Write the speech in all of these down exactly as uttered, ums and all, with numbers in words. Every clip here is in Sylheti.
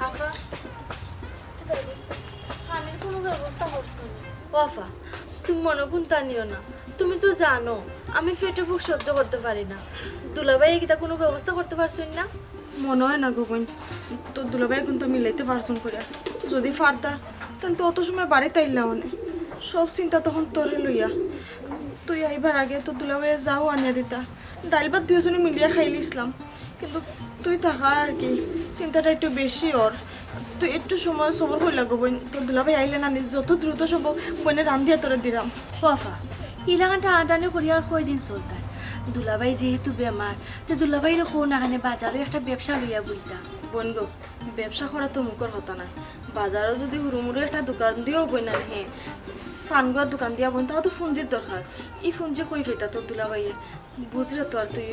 আফা, পানির কোনো ব্যবস্থা করছো নি? ও আফা, তুমি মনো কুন্তা নিও না। তুমি তো জানো আমি পেটর ভুক সহ্য করতে পারি না। দুলাভাইয়ে কিতা কোনো ব্যবস্থা করতে পারছইন না? মনো অয় না গো বইন, তোর দুলাভাইয়ে কুন্তা মিলাইতে পারছইন করিয়া। যুদি পারতা, তাইলে তো অত সময় বাড়িত আইলা অনে। সব চিন্তা তখন তোরে লইয়া। তুই আইবার আগে তোর দুলাভাইয়ে যাও আনিয়া দিতা। ডাইল ভাত দুইওজনে মিলিয়া খাইলিছলাম। কিন্তু তুই থাকা আর কি, চিন্তাটা একটু বেশি অর। তুই একটু সময় সবর করিলা গো বইন, তোর দুলাভাই আইলে নানি যত দ্রুত সম্ভব বইনে রান্ধিয়া তোরে দিরাম। ও আফা, ইলাখান টানাটানি করিয়া আর কয়দিন চলতায়? দুলাভাই যেহেতু বেমার, তে দুলাভাইরে কও না কেনে বাজারো একটা ব্যবসা লইয়া বইতা। বইন গো, ব্যবসা করা তো মুখর কথা নায়। বাজারো যুদি হুরুমুরু একটা দোকান দিয়াও বইন নানি হে, পানগুয়ার দোকান দিয়া বইন, তাও তো পুঞ্জির দরকার। ই পুঞ্জি কই পাইতা তোর দুলাভাইয়ে? বুঝরে তো আর তুই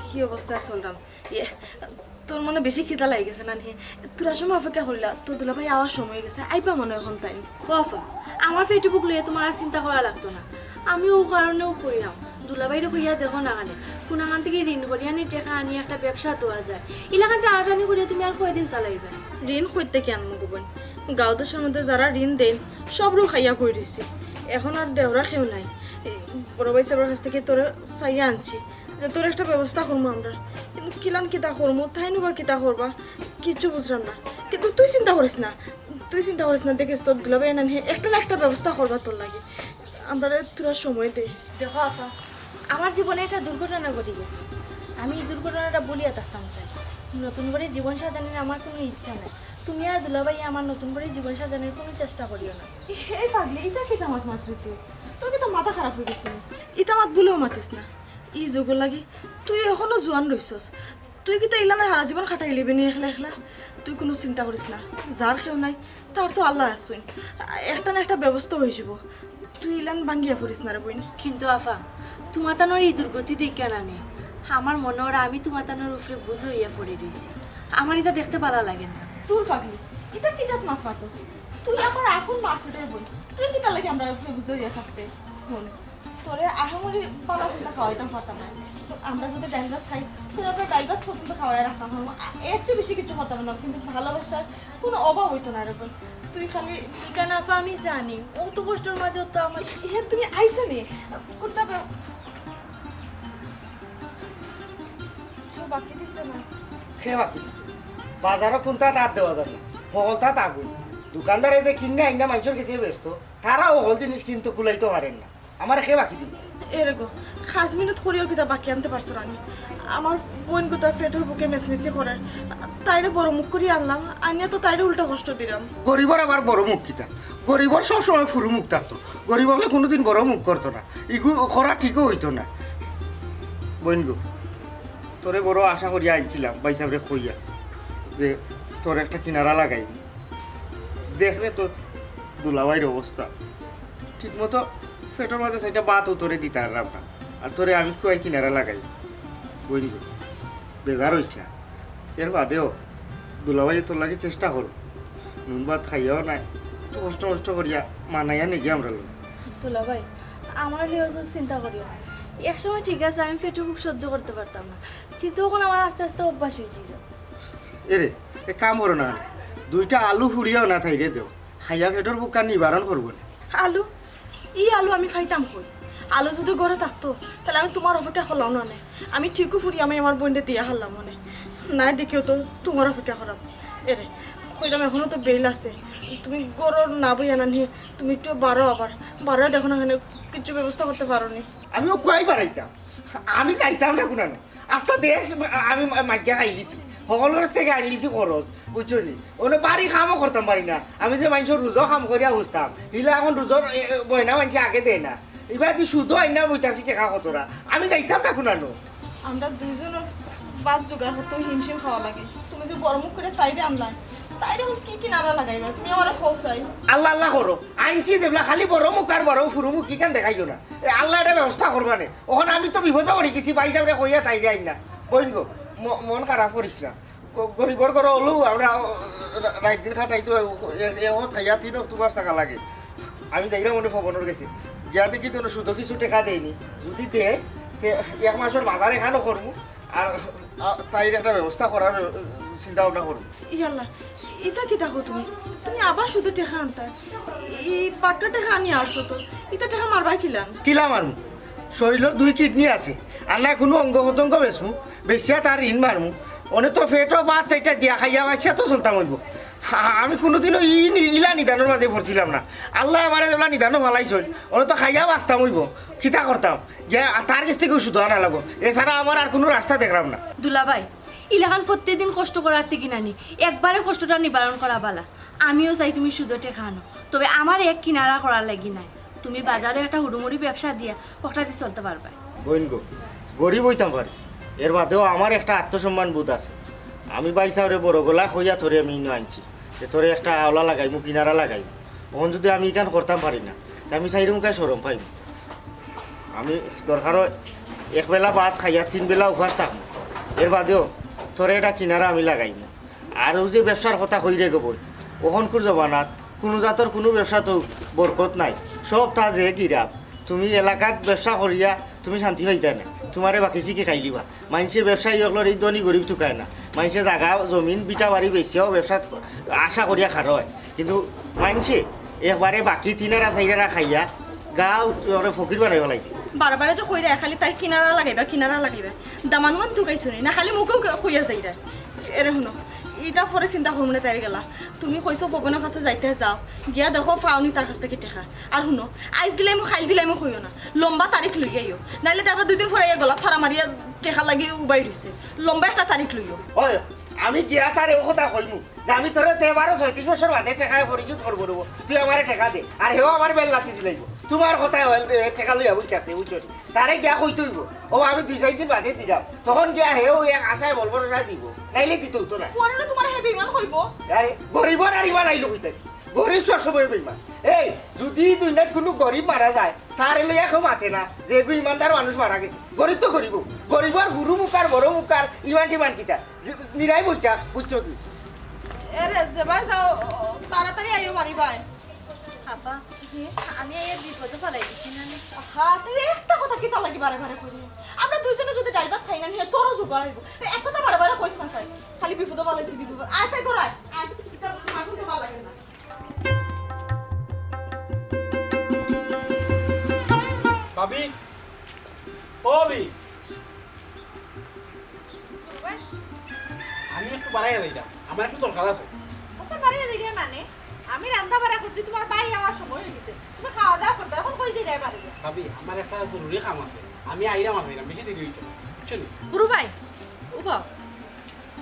কি অবস্থায় চলরাম। ইয়ে, তোর মনো বেশি খিদা লাগি গেছে নানি হে? তোরা সময় অপেক্ষা করিলা, তোর দুলাভাই আওয়ার সময় অই গেছে, আইবা মনো অয় অখন তাইন। ও আফা, আমার পেটর ভুক লইয়া তুমার আর চিন্তা করা লাগতো না। আমি অউ কারণেউ কইরাম, দুলাভাইরে কইয়া দেখো না কেনে, কুনাখান থাকি ঋণ করিয়া আনি টেকা আনিয়া একটা ব্যবসা দেওয়া যায়। ইলাখান টানাটানি করিয়া তুমি আর কয়দিন চালাইবা? ঋণ কই থাকি আনমু গো বইন? গাঁও দেশর মধ্যে যারা ঋণ দেইন, সবরেউ খাইয়া কই রইছি। অখন আর দেওরা কেউ নাই। এই বড় ভাইসাবর কাছ থাকি তোরে চাইয়া আনছি। যে তোর একটা ব্যবস্থা করমু আমরা, কিন্তু কিলান কিতা করমু, তাইনউ বা কিতা করবা, কিচ্ছু বুঝরাম না। কিন্তু তুই চিন্তা করিস না, তুই চিন্তা করিস না, দেখিস তোর দুলাভাই নানি হে একটা না একটা ব্যবস্থা করবা তোর লাগি। আমরারে থুড়া সময় দে। দেখো আফা, আমার জীবনে একটা দুর্ঘটনা ঘটি গেছে, আমি ই দুর্ঘটনাটা ভুলিয়া থাকতাম চাই। নতুন করি জীবন সাজানির আমার কুনু ইচ্ছা নাই। তুমি আর দুলাভাইয়ে আমার নতুন করি জীবন সাজানির কুনু চেষ্টা করিও না। এই পাগলি, ইতা কিতা মাত মাতরে তুই? তোর কিতা মাথা খারাপ অই গেছে নি? ইতা মাত ভুলেও মাতিস না। ই যুগর লাগি তুই অখনো জোয়ান রইছস। তুই কিতা ইলানে হারা জীবন কাটাইলিবে নি একলা একলা? তুই কুনু চিন্তা করিস না, যার কেউ নাই, তার তো আল্লা আছইন। একটা না একটা ব্যবস্থা অইযিবো। তুই ইলান ভাঙ্গিয়া পড়িস না রে বইন। কিন্তু আফা, তুমাতানর ই দুর্গতি দেখিয়া নানি আমার মনো অর আমি তুমাতানর উপরে বুঝ অইয়া পড়ি রইছি। আমার ইতা দেখতে ভালা লাগে না। দূর পাগলি, ইতা কি জাত মাত মাতস? তুই আমার আপন মার পেটর বইন, তুই কিতার লাগি আমরার উপরে বুঝ অইয়া থাকতে? হুন, তোরে আহামরি ভালা কুন্তা খাওয়াইতাম পারতাম না, কিন্তু আমরা যুদি ডাইল ভাত খাই, তোরে আমরা ডাইল ভাত পর্যন্ত খাওয়াইয়া রাখতাম পারমু। এর চেয়ে বেশি কিচ্ছু করতাম না, কিন্তু ভালোবাসার কুনু অভাব অইতো না রে বইন। তুই খালি ইখান আফা আমি জানি, অত কষ্টর মাঝে তো আমার ইহে তুমি আইছো নি? কুন্তা বে-, কেউ বাকি দিছে না। কে বাকি দিত? বাজারো কুন্তা তার দেওয়া যাবে না, হকলতা তার বই। দোকানদারে যে কিনে আইনা মানষর গেছে বেচতো, তারা হকল জিনিস কিন্তু কুলাইতো পারের না। আমারে কে বাকি দিবো? এরে গো, খাস মিনত করিও কিতা বাকি আনতে পারছো না নি? আমার বইন গুতা পেটর ভুকে মেচমেচি করের, তাইরে বড় মুখ করি আনলাম, আনিয়া তো তাইরে উল্টা কষ্ট দিলাম। গরিবর আবার বড় মুখ কিতা? গরিবর সবসময় ফুরু মুখ থাকতো, গরিব অকলে কুনুদিন বড় মুখ করতো না, ইগু করা ঠিকও অইতো না। বইন গো, তোরে বড় আশা করিয়া আনছিলাম, ভাইসাবরে কইয়া যে তোর একটা কিনারা লাগাই। দেখরে তো দুলাভাইর অবস্থা, ঠিকমতো পেটর মাঝে চাইরটা ভাতও তোরে দিতা পাররাম না, আর তোরে আমি কুয়াই কিনারা লাগাই। বইন গো, বেজার অইস না। এর বাদেও দুলাভাইয়ে তোর লাগি চেষ্টা করো, নুন ভাত খাইয়াও নাই, একটু কষ্ট মষ্ট করিয়া মানাইয়া নেগি আমরার লগে। দুলাভাই, আমার লিয়েও তো চিন্তা করিও না। এক সময় ঠিক আছে, আমি পেটর ভুক সহ্য করতে পারতাম না, কিন্তু অখন আমার আস্তে আস্তে অভ্যাস অইছিল। এরে, এক কাম করো না, দুইটা আলু ফুড়িয়াও না তাইরে দেও, খাইয়া পেটর ভুক নিবারণ করবো নে। আলু? ই আলু আমি পাইতাম কই? আলু যুদি ঘরো থাকতো, তাইলে আমি তুমার অপেক্ষা করলাম না নে। আমি ঠিকউ ফুড়িয়া আমি আমার বইনরে দিয়া হারলাম অনে। নাই দেখিও তো তুমার অপেক্ষা করাম। এরে, কইলাম অখনো তো বেইল আছে। তুমি ঘরো না বইয়া নানি, তুমি একটু বারো আবার। বারো দেখো না কেনে কিচ্ছু ব্যবস্থা করতে পারো নি। আমি অউ কুয়াই বারাইতাম। আমি যাইতাম না কুনানো। আস্তা দেশ আমি মা-, মাগিয়া খাইলিছি। হকলর গেছ থাকি আনলিছি খরচ, বুঝছো নি? অনো বাড়ি কামও করতাম পারি না। আমি যে মানষর রুজো কাম করিয়া হুজতাম, হিলা অখন রুজোর, এ, এ, বয়না মানষে আগে দেয় না। ইবাদি সুদো আইনা বইতাছি টেকা কতরা। আমি যাইতাম না কুনানো। আমরা দুইজনর ভাত জোগাড় করতে হিমশিম খাওয়া লাগে। তুমি যে বড় মুখ করি তাইরে আনলায়, তাইরে অখন কি কিনারা লাগাইবা? তুমি আমারে কও চাই। আল্লা আল্লা করো। আনছি যেবলা খালি বড় মুখ আর বড় ফুরু মুখ ইখান দেখাইও না। এ আল্লায় এটা ব্যবস্থা করবা নে। অখন আমি তো বিপদো পড়ি গেছি, ভাইসাবরে কইয়া তাইরে আইনা। বইন গো, ম-, মন খারাপ করিস না। গ-, গরিবর ঘরো অইলেও আমরা, রা-, রাইত দিন কাটাইতো, এ-, এ-, এ-, অত খাইয়া তিন অক্ত উপাস থাকা লাগে। আমি যাইরাম অনে পবনর গেছে। গিয়া দেখি তো অনো সুদো কিছু টেকা দেয়নি। যুদি দেয়, তে এক মাসর বাজার এখানো করমু। আর আ, তাইর একটা ব্যবস্থা করার ব্য-, চিন্তা ভাবনা করমু। ইয়াল্লা, ইতা কিতা কও তুমি? তুমি আবার সুদে টেকা আনতায়? ই পাক্কা টেকা আনি আরছো তো, ইতা টেকা মারবায় কিলান? কিলা মারমু? শরীলর দুই কিডনি আছে, আর না কুনু অঙ্গ প্রত্যঙ্গ বেচমু, বেচিয়া তার ঋণ মারমু। অনে তো পেটো ভাত চাইরটা দিয়া খাইয়া বাচিয়া তো চলতাম অইবো। আ-, আমি কুনুদিনও ই নি-, ইলা নিদানর মাজে পড়ছিলাম না। আল্লায় আমারে যেবলা নিদানো ফালাইছইন, অনে তো খাইয়া বাচতাম অইবো। কিতা করতাম? গিয়া তার গেছ থাকিউ সুদ আনা লাগবো, এছাড়া আমার আর কুনু রাস্তা দেখরাম না। দুলাভাই, ইলাখান প্রত্যেক দিন কষ্ট করার থাকি নানি, একবারে কষ্টটা নিবারণ করা বালা। আমিও চাই তুমি সুদে টেকা আনো, তবে আমারে এক কিনারা করার লাগি নায়। তুমি বাজারো একটা হুড়ুমুড়ি ব্যবসা দিয়া অখটাদি চলতায় পারবায়। বইন গো, গরিব অইতাম পারি, এর বাদেও আমার একটা আত্মসম্মান বোধ আছে। আমি ভাইসাবরে বড় গলায় কইয়া তোরে আমি ইনো আনছি, যে তোরে একটা আওলা লাগাইমু, কিনারা লাগাইমু। অখন যুদি আমি ইখান করতাম পারি না, তে আমি চাইরোমুখায় শরম পাইমু। আমি দরকার অয় এক বেলা ভাত খাইয়া তিন বেলা উপাস থাকমু, এর বাদেও তোরে একটা কিনারা আমি লাগাইমু। আর অউ যে ব্যবসার কথা কইরে গো বইন, অখনকুর জমানাত কুনু জাতর কুনু ব্যবসাত বরকত নাই, সবতা যে গিরাপ। তুমি এলাকাত ব্যবসা করিয়া তুমি শান্তি পাইতায় নায়, তুমারে বাকি চিকি খাইলিবা। মাইনষে ব্যবসায়ী অকলর ই ধনী গরিব তুকায় না, মাইনষে জাগা জমিন ভিটা বাড়ি বেচিয়াও ব্যবসাত আশা করিয়া খাড়া অয়, কিন্তু মাইনষে একবারে বাকি তিনারা চাইরারা খাইয়া গাউ ফকির বানাই ফালাইছে। বারে বারে যে কইরায় খালি তাইর কিনারা লাগাইবা, কিনারা লাগাইবা, দামানগঞ্জ তুকাইছো নি না, খালি মুখেউ ক-, কইয়া যাইরায়। এরে হুনো, ইতা পরে চিন্তা করমুনে তাইর গেলা। তুমি কইছো পবনর কাছে যাইতায়, যাও, গিয়া দেখো পাও নি তার কাছ থাকি টেকা। আর হুনো, আইজ দিলাইমু, কাইল দিলাইমু কইও না, লম্বা তারিখ লইয়া আইও, নাইলে দেখবা দুইদিন পরে আইয়া গলাত ফাড়া মারিয়া টেকার লাগি উবাই রইছে। লম্বা একটা তারিখ লইও। অয়, আমি গিয়া তারে অউ কথা কইমু যে আমি তোরে তে বারো ছয়ত্রিশ বছর বাদে টেকা পরিশোধ করবো রে, তুই আমারে টেকা দে। আর হেও আমার বেল্লাতি দিলাইবো। তুমার কথায় অইল দে, টেকা লইয়া বইছে আছে, বুঝছো নি? তারে গিয়া কইতে অইবো, অউ আমি দুই চাইর দিন বাদে দিরাম। তখন গিয়া হেও এক আশায় বল ভরসায় দিবো, নাইলে দিতো অইতো নায়। পরে না তুমার হে বেইমান কইবো। আরে, গরিবর আর ইমান আইলো কই থাকি? গরিব সবসময় বেইমান। এই, যুদি দুনিয়াত কুনু গরিব মারা যায়, তারে লইয়া কেউ মাতে না যে এগু ইমানদার মানুষ মারা গেছে। গরিব তো গরিব, গরিবর হুরু মুখার, বড় মুখার, ইমান টিমান কিতা? যে-, নিরাই বইতা, বুঝছো কি? এরে, যেবায় যাও, তাড়াতাড়ি আইও বাড়ি বায়। আপা, আমি আইয়া বিপদো ফালাই দিছি না নি? হা, তুই একটা কথা কিতা লাগি বারে বারে কইরে? আমরা দুইজনে যুদি ডাইল ভাত খাই না নি, তোরও জুগার অইবো। এক কথা বারে বারে কইস না চাই, খালি বিপদো ফালাইছি, বিপদো। আয় চাই তোর আয়, আয়, কিতা মাথা তো ভালা লাগে না। ভাবি, ও ভাবি, আমি একটু বাড়াইয়া যাইতাম, আমার একটু দরকার আছে। ওখানে বাড়াইয়া যাইতাম মানে? আমি রান্না বাড়া করছি, তুমার ভাই আওয়ার সময় অই গেছে, তুমি খাওয়া দাওয়া করবে, এখন কই যাইতায় বাড়াইয়া? ভাবি, আমার একটা জরুরি কাম আছে, আমি আইরাম, আর আইরাম, বেশি দেরি অইতো না, বুঝছো নি? গুরু ভাই, উবাও।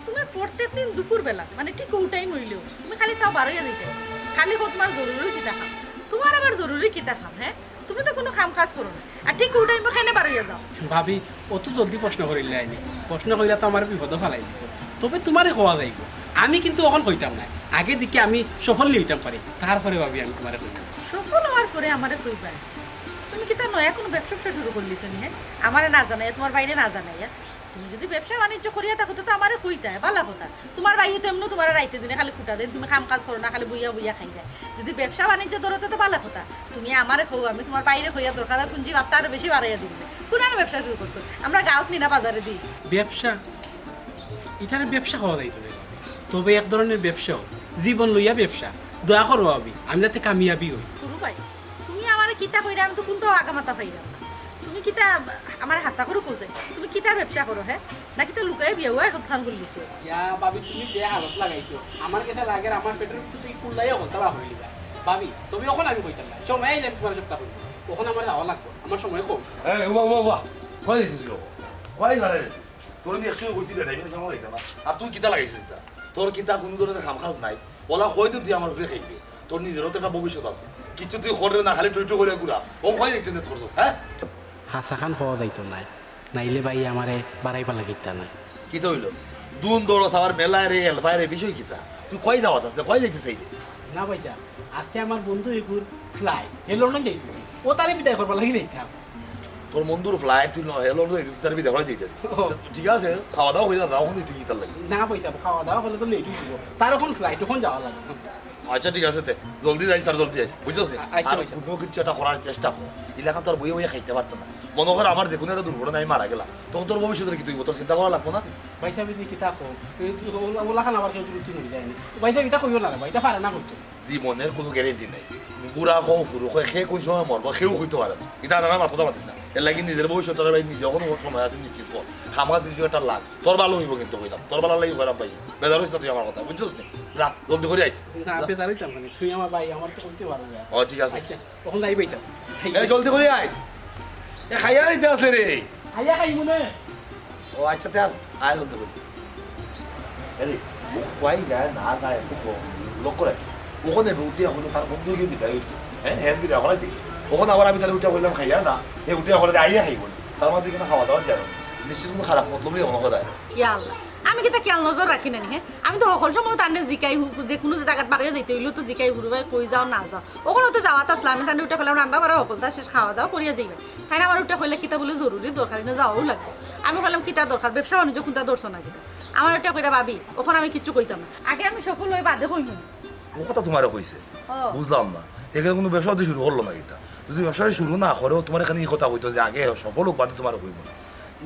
তুমি প্রত্যেক দিন দুপুর বেলা, মানে ঠিক অউ টাইম অইলেও, তুমি খালি চাও বারইয়া যাইতায়। খালি কও তুমার জরুরি কিতা কাম। তুমার আবার জরুরি কিতা কাম, হে? তুমি তো কুনু কাম কাজ করো না। আর ঠিক অউ টাইমো কেনে বারইয়া যাও? ভাবি, অত জলদি প্রশ্ন করিলায় নি। প্রশ্ন করিলা তো আমারে বিপদো ফালাই দিছো। তবে তুমারে কওয়া যাইবো। আমি কিন্তু অখন কইতাম নায়। আগে দেখি আমি সফল নি অইতাম পারি। তারপরে ভাবি আমি তুমারে কইতাম। সফল অওয়ার পরে আমারে কইবায়? তুমি কিতা নয়া কুনু ব্যবসা-ব্যবসা শুরু করিলিছো নি, হে? আমারে না জানাইয়া, তুমার ভাইরে না জানাইয়া? তুমি যুদি ব্যবসা বাণিজ্য করিয়া থাকো, তে তো আমারে কইতায়, ভালা কথা। তুমার ভাইয়ে তো এমনেউ তুমারে রাইতে দিনে খালি খুটা দেইন, তুমি কাম কাজ করো না, খালি বইয়া বইয়া খাইরায়। যুদি ব্যবসা বাণিজ্য ধরো, তে তো ভালা কথা। তুমি আমারে কও, আমি তুমার ভাইরে কইয়া দরকার অয় পুঞ্জি বাট্টা আরো বেশি বাড়াইয়া দিমু। কুনানো ব্যবসা শুরু করছো? আমরা গাউত নি না বাজারেদি? ব্যবসা? ইটারে ব্যবসা কওয়া যাইতো নায়। তবে এক ধরনের ব্যবসা, জীবন লইয়া ব্যবসা। দোয়া করো ভাবি, আমি যাতে কামিয়াবি অই। গুরু ভাই, তুমি আমারে কিতা কইরায়, আমি তো কুন্তাউ আগামাথা পাইরাম না। তুমি কিতা আমারে হাছা করি কও চাই? তুমি কিতার ব্যবসা করো, হে? না কিতা লুকাইয়া বিয়া অওয়ার সবখান করিলিছো? ইয়া ভাবি, তুমি যে হালত লাগাইছো, আমার গেছে লাগের আমার পেটর ভিতর থাকি কুল্লাইয়া হকলতা বার করি লিবা। ভাবি, তুমি অখন আমি কইতাম নায়, সময় আইলে আমি তুমারে সবতা কইমু। অখন আমার যাওয়া লাগবো, আমার সময় কম। এই, উবা, উবা, উবা। কই যাইতায় তুই? কই যাইতায় রে? তোরে আমি একশো কইছি বেটা, আমি তো সময় দিতাম না। আর তুই কিতা লাগাইছিস ইতা? তোর কিতা কুনু ধরনের কাম কাজ নাই? অলা কই তো তুই আমার উপরে খাইবে। তোর নিজেরও তো একটা ভবিষ্যৎ আছে। কিচ্ছু তুই কররে না, খালি টুই টুই করিয়া ঘুরা। ও কই যাইতে নে তোর, হে? হাছাখান কওয়া যাইতো নায়, নাইলে ভাইয়ে আমারে বাড়াইবার লাগি ইতা নায়। কিতা অইলো? দুন দৌড় আমার মেলায় রে, এলফায় রে, বিষয় কিতা? তুই কই যাওয়াত আছলে, কই যাইতে চাইলে? না ভাইজান, আজকে আমার বন্ধু এগুর flight, হে লন্ডন যাইতো। ও তারে বিদায় করবার লাগি যাইতাম। তোর বন্ধুর ফ্লাইট, তুই হেলো লই, তুই তার বিদায় করে দিতে। ও। ঠিক আছে, খাওয়া দাওয়া কইরা যাও, এখন দিতে কি তার লাগে? না পয়সা, খাওয়া দাওয়া করলে তো লেট হইব। তার এখন ফ্লাইট, এখন যাওয়া লাগবে। আচ্ছা, ঠিক আছে, তে জলদি যাইস, আর জলদি যাইস, বুঝছস নি? আচ্ছা, আর ভাইসাব। কোনো কিছু একটা করার চেষ্টা কর। এলাকা তো আর বইয়া বইয়া খাইতে পারতো না। মনে কর আমার যে কোনো একটা দুর্ঘটনায় আমি মারা গেলাম, তখন তোর ভবিষ্যতের কি তুই তোর চিন্তা করা লাগবো না? ভাইসাব, আপনি কিতা কইন? এই তো ওলা, ওলা খান আবার কেউ ত্রুটি মরে যায়নি। ভাইসাব, ইতা কইও না রে ভাই, ইতা পারে না করতে। জীবনের কোনো গ্যারেন্টি নাই। বুড়া কও, ফুরু কও, কে কোন সময় মরবো, কেউ কইতে পারে না। ইতা আমার মাথাটা মাতিস না। এর লাগি নিজের ভবিষ্যৎ তোরা ভাই নিজে এখন সময় আছে নিশ্চিত কর। খামাখা কিছু একটা লাগ। তোর ভালা অইবো কিন্তু কইলাম। তোর ভালার লাগি কইরাম ভাই। বেজার অইস না তুই আমার কথা, বুঝছস নি? যা, জলদি করি আইস। না, যা। বেজার অইতাম না। তুই আমার ভাই, আমার তো কইতে পারো না। ও, ঠিক আছে। আচ্ছা, তখন যাই ভাইসাব। এই, জলদি করি আইস। এ, খাইয়া আইতে আছে রে। খাইয়া খাইমু না। ও আচ্ছা, তে আর আয় বলতে বলি। আরে, ও কই যায় না যায়, ও ক-, লক্ষ্য রাখি। ওখানে উঠিয়া হইলে তার বন্ধু গিয়ে বিদায় হইতো। হ্যাঁ, হ্যাঁ, বিদায় করাইতে। ওখানে আবার আমি তাহলে উঠিয়া কইলাম, "খাইয়া যা।" হে উঠিয়া করে, "আইয়া খাইব না।" তার মানে তুই কেন খাওয়া দাওয়া যায় না? নিশ্চিত কোনো খারাপ মতলব নিয়ে মনে হয়। ইয়া আল্লাহ, আমি কিতা খেয়াল নজর রাখি না নি, হ্যাঁ? আমি তো হকল সময় তানরে জিকাই, হু-, যে কোনো জাগাত বাড়িয়ে যাইতে হইলেও তো জিকাই, "হুরু ভাই, কই যাও না যাও?" ওখানে তো যাওয়াত আসলে আমি তানরে উঠে পেলাম, রান্না বাড়া হকলতা শেষ, খাওয়া দাওয়া করিয়া যাইবা। তাই না, আমার উঠে কইলে কিতা বলে জরুরি দরকারি না যাওয়াও লাগে। আমি কইলাম, "কিতা দরকার? ব্যবসা বাণিজ্য কোনটা ধরছো না কিতা?" আমার উঠে কইরা, "ভাবি, ওখানে আমি কিচ্ছু কইতাম না, আগে আমি সফল হই বাদে কইমু।" ও কথা তোমারে কইছে? ও। বুঝলাম না, এখানে কোনো ব্যবসা তো শুরু করলো না কিতা? যদি ব্যবসা শুরু না করেও তোমার এখানে এই কথা কইতো যে আগে সফল হোক বাদে তোমারে কইমু।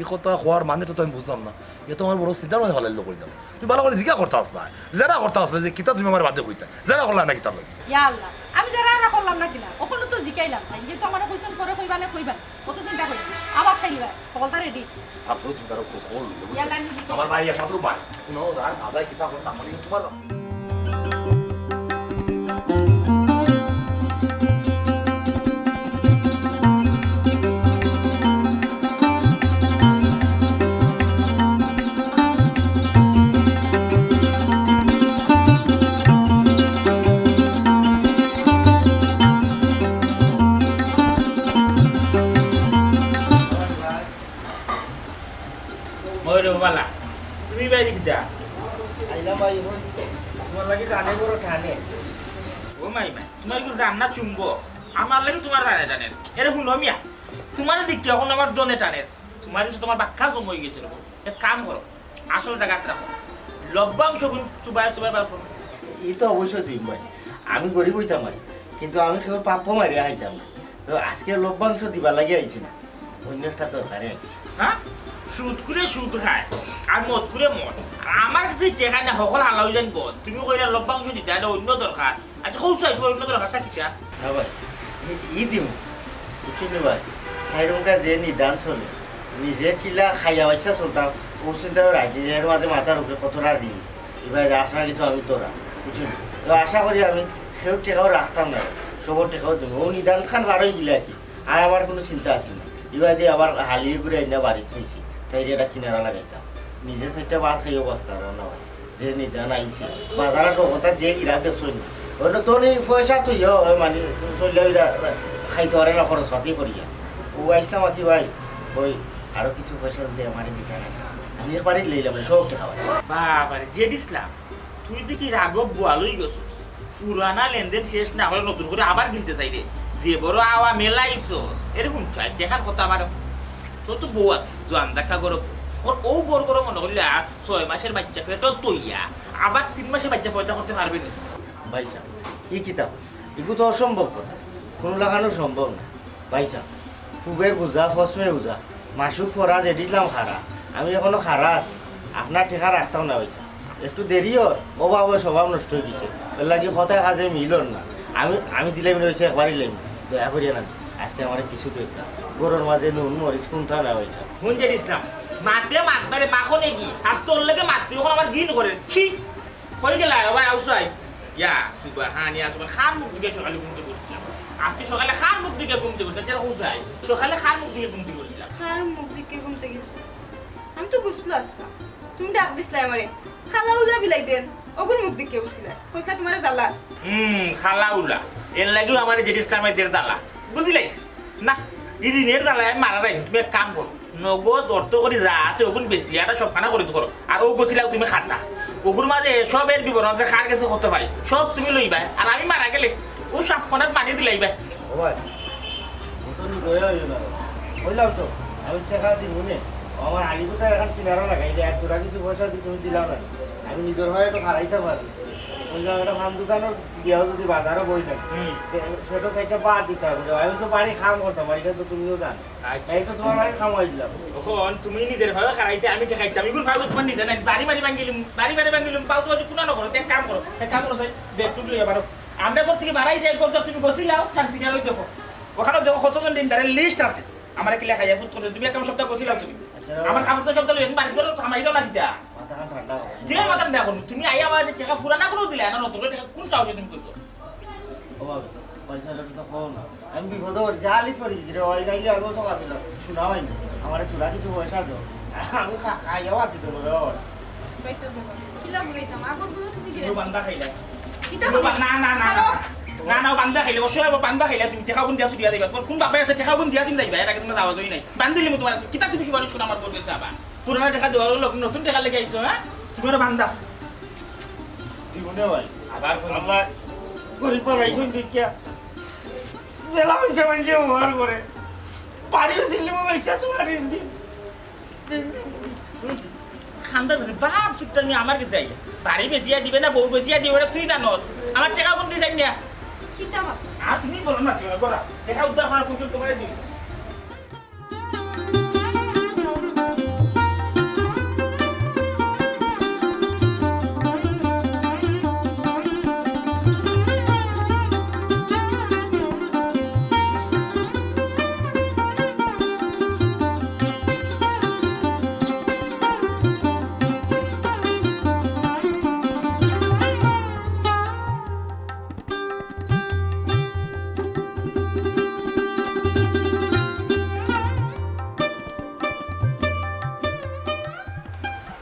এই কথা কওয়ার মানে তো আমি বুঝলাম না। এ তো আমার বড় চিন্তার মাঝে ফালাইলো কই যাবো। তুমি ভালো করে জিজ্ঞাসা করতে আসবা, জেরা করতে আসলে যে কিতা তুমি আমার বাদে কইতা, জেরা করলা না কিতা লাগে। ইয়া আল্লাহ, আমি জেরা না করলাম না কিনা, ওখানে তো জিকাইলাম, তাই যেহেতু আমার কইছেন পরে কইবা না কইবা, অত চিন্তা করি না। আবার খাইবা, হকলতা রেডি। তারপরে তুমি তারা খোঁজ খবর লইলে, বুঝছো? ইয়াল্লা, আমি দিতে আমার ভাই, একমাত্র ভাই। কোনো রাগ না যায়, কিতা করে না, মানে তোমার ওই রে বালা, তুমি বাইরে কিতা? আইলাম ভাই, এখন তোমার লাগি জানে বড় টানে। ও মাই মাই, তোমার কি জান না চুম্বক? আমার লাগি তোমার জানে টানে। এরে হুনো মিয়া, তোমার দিকে এখন আমার দনে টানে। তোমার কিছু তোমার বাক্কা জম হয়ে গেছে রে বউ। এক কাম করো, আসল জাগাত রাখো। লভ্যাংশ গুণ চুবায় চুবায় বার করো। এই তো অবশ্যই দিম ভাই, আমি গরিব হইতাম ভাই, কিন্তু আমি কেউর প্রাপ্য মারিয়া খাইতাম না। তো আজকে লভ্যাংশ দিবার লাগি আইছি না, অন্য একটা দরকারে আইছি। হ্যাঁ, সুদ করে সুদ খায় আর মদ করে মদ, আর আমার কাছে টেকা না, হকল হালা হয়ে যান বল। তুমি কইরা লভ্যাংশ দিতে, এটা অন্য দরকার। আচ্ছা, কও চাই, তোমার অন্য দরকারটা কিতা? না ভাই, ই, ই দিমু। বুঝছো নি ভাই? সাইরুমকা যে নিদান চলে, নিজে কিলা খাইয়া পয়সা চলতাম, ও চিন্তা করে রাখি যে এর মাঝে মাথার উপরে কতটা ঋণ। এবার আপনার কিছু আমি ধরা, বুঝছো নি? তো আশা করি আমি কেউ টেকাও রাখতাম না, সবর টেকাও দিমু। ও নিদান খান বার হয়ে গেলে আর কি, আর আমার কোনো চিন্তা আছে না। এবার দিয়ে আবার হালিয়ে ঘুরে আইনা বাড়িত থইছি, তাই এটা কিনারা লাগাইতাম। নিজে চাইরটা ভাত খাইও বস্তা না ভাই। যে নিদান আইছে, বাজারে তো কথা যে গিরা দেখছইন না। ওটা তো নেই পয়সা তুই, ও, ও, মানে, চললে ওইটা খাইতে পারে না, খরচ পাতি করিয়া। ও আইসলাম আর কি ভাই, ওই আরো কিছু পয়সা যদি আমারে দিতে না, আমি একবারই লইলাম, সব টেকা ভাই। বাবারে, জেড ইসলাম, তুই দেখি রাগব বোয়ালই গেছস। পুরানা লেনদেন শেষ না করে নতুন করে আবার গিলতে চাই রে। যে বড় আওয়া মেলাইছস, এরকম চাই, দেখার কথা আমার তো, তো বউ আছে, জোয়ান দেখা গরো বউ। ওর ও বড় গরো মনে করিলা, ছয় মাসের বাচ্চা পেটও তইয়া, আবার তিন মাসের বাচ্চা পয়দা করতে পারবে না। ভাই সাহেব, ই কিতা? ইগু তো অসম্ভব কথা, কোনো লাখানো সম্ভব না। ভাই সাহেব, ফুবে গুজা, ফসমে গুজা, মাসুক ফরাজ এডিসলাম খারা, আমি এখনো খারা আছি। আপনার টেকা রাখতাম না ভাই সাহেব, একটু দেরি অর, অভাবে স্বভাব নষ্ট হয়ে গেছে, এর লাগি কথা কাজে মিলন না। আমি, আমি দিলাম না হয়েছে, একবারই লাইম, দয়া করিয়া না, আজকে আমার কিছু দেখ না। গরুর মাঝে নুন মরিচ কোনটা না ভাই সাহেব। হুন যে ইসলাম, মাতে মাত মারে মাখনে কি, আর তোর লগে মাত তুই এখন আমার ঘিন করে, ছি। কই গেলা, ও ভাই, আউসাই। ইয়া, সুবহান, ইয়া, সুবহান। খার মুখ দিকে সকালে ঘুম থেকে উঠছিলাম। আজকে সকালে খার মুখ দিকে ঘুম থেকে উঠছিলাম। যেটা হুজাই, সকালে খার মুখ দিকে ঘুম থেকে উঠছিলাম। খার মুখ দিকে ঘুম থেকে গেছি। আমি তো গুছলো আসলাম। তুমি ডাক দিছলাই আমারে। খালা উজা বিলাই দেন। ওগুর মুখ দিকে উঠছিলা। কইছলা তোমারে জ্বালা। হুম, খালা উলা। এর লাগিও আমারে জেড ইসলামে দের জ্বালা। বুঝিলাইছ? না, এই ঋণের জ্বালায় আমি মারা যাই। তুমি এক কাম করো। নগদ অর্থ করি যা আছে, ওগুন বেশি, একটা সবখানা করে করো। আর ও গছিলাও তুমি খাতা। ওগুর মাঝে সব এর বিবরণ আছে, কার গেছে কত ভাই। সব তুমি লইবায়। আর আমি মারা গেলে ও সবখানাত মারি দিলাইবায়। ও ভাই, ও তো নি দয়া হইল না। কইলাম তো, আমি টেকা দিমু নে। ও আমার আলিপুর তো এখন কিনারা লাগাই দে, আর তোরা কিছু পয়সা দি তুমি দিলাও না। আমি নিজর হয়ে একটু খাড়াইতাম পারি। কইলাম একটা পান দোকানও দিয়াও যদি বাজারও বই থাকে, হুম। তে সেটা সাইডটা বাদ দিতে হবে। আমি তো বাড়ি কাম করতাম, বাড়িটা তো তুমিও জানো। আচ্ছা। এই তো তোমার বাড়ি কাম হয়ে দিলাম। অখন তুমি নিজর ভাবে খাড়াইতে আমি টেকা দিতাম। ইগুন ভাবে তোমার নিজে নাই। বাড়ি বাড়ি ভাঙিলুম, বাড়ি বাড়ি ভাঙিলুম। ফালতু ফালতু কুনা না করো, এক কাম করো, এক কাম করো, সেই ব্যাগ টুক লইয়া বারো। আমরা ঘর থেকে বাড়াই যাই, ঘর তুমি গোছিলাও, শান্তি নিয়ে দেখো। ওখানে দেখো কতজন দিন তারা লিস্ট আছে। আমার কিলা খাইয়া ফুট করছে, তুমি এক কাম সপ্তাহ গোছিলাও তুমি। আচ্ছা। আমার কাপড় তো সপ্তাহ লইয়া তুমি বাড়ি করো, থামাই দাও না কিতা? মাথা খান ঠান্ডা হোক। কিরে মাথা ঠান্ডা করো? তুমি আইয়া আমার যে টেকা ফুরানা করেও দিলে, না নতুন করে টেকা কোন চাও তুমি করছো? ও বাবা, পয়সা তো কম না। আমি বিপদে পড়ি, জালি ধরি গেছি রে, ওই নাইলে আমি তো কাঁপিলাম। শোনা হয়নি, আমার তোরা কিছু পয়সা দাও। আমি খা-, খাইয়াও আছি তো রে। পয়সা দেবো। কিলা বুঝাইতাম? আগর গুলো তুমি দিলে। তুমি বান্দা খাইলা। কিতা তুমি বা-, না, না, না, না। ছাড়ো। না, না, বান্দা খাইলে, অবশ্যই বান্দা খাইলে তুমি টেকা গুন দিয়া ছুটিয়া যাইবা। তোমার কোন বাপে আছে টেকা গুন দিয়া তুমি যাইবা? এর আগে তোমার যাওয়া যাই নাই। বান্দিলি মু তোমার, কিতা তুমি সুপারিশ করো আমার বোন গেছে আবার? পুরানা টেকা দেওয়ার লোক নতুন টেকা লেগে আইছো, হ্যাঁ? তুমি আরো বান্দা। জীবনে ভাই। আবার কোন আল্লাহ গরিব পালাইছুন দেখিয়া। জেলা মানছে মানছে ব্যবহার করে। বাড়িও ছিলি মো পয়সা তোমার ঋণ দিন। খান্দা ধরে বাপ চুপটা নিয়ে আমার গেছে আইয়া। বাড়ি বেচিয়া দিবে না, বউ বেচিয়া দিবে না, তুই জানোস। আমার টেকা কোন দিছাই না? কিতা মাতো? আর তুমি বলো না, তুমি বলো। টেকা উদ্ধার করার কৌশল তোমার দিই।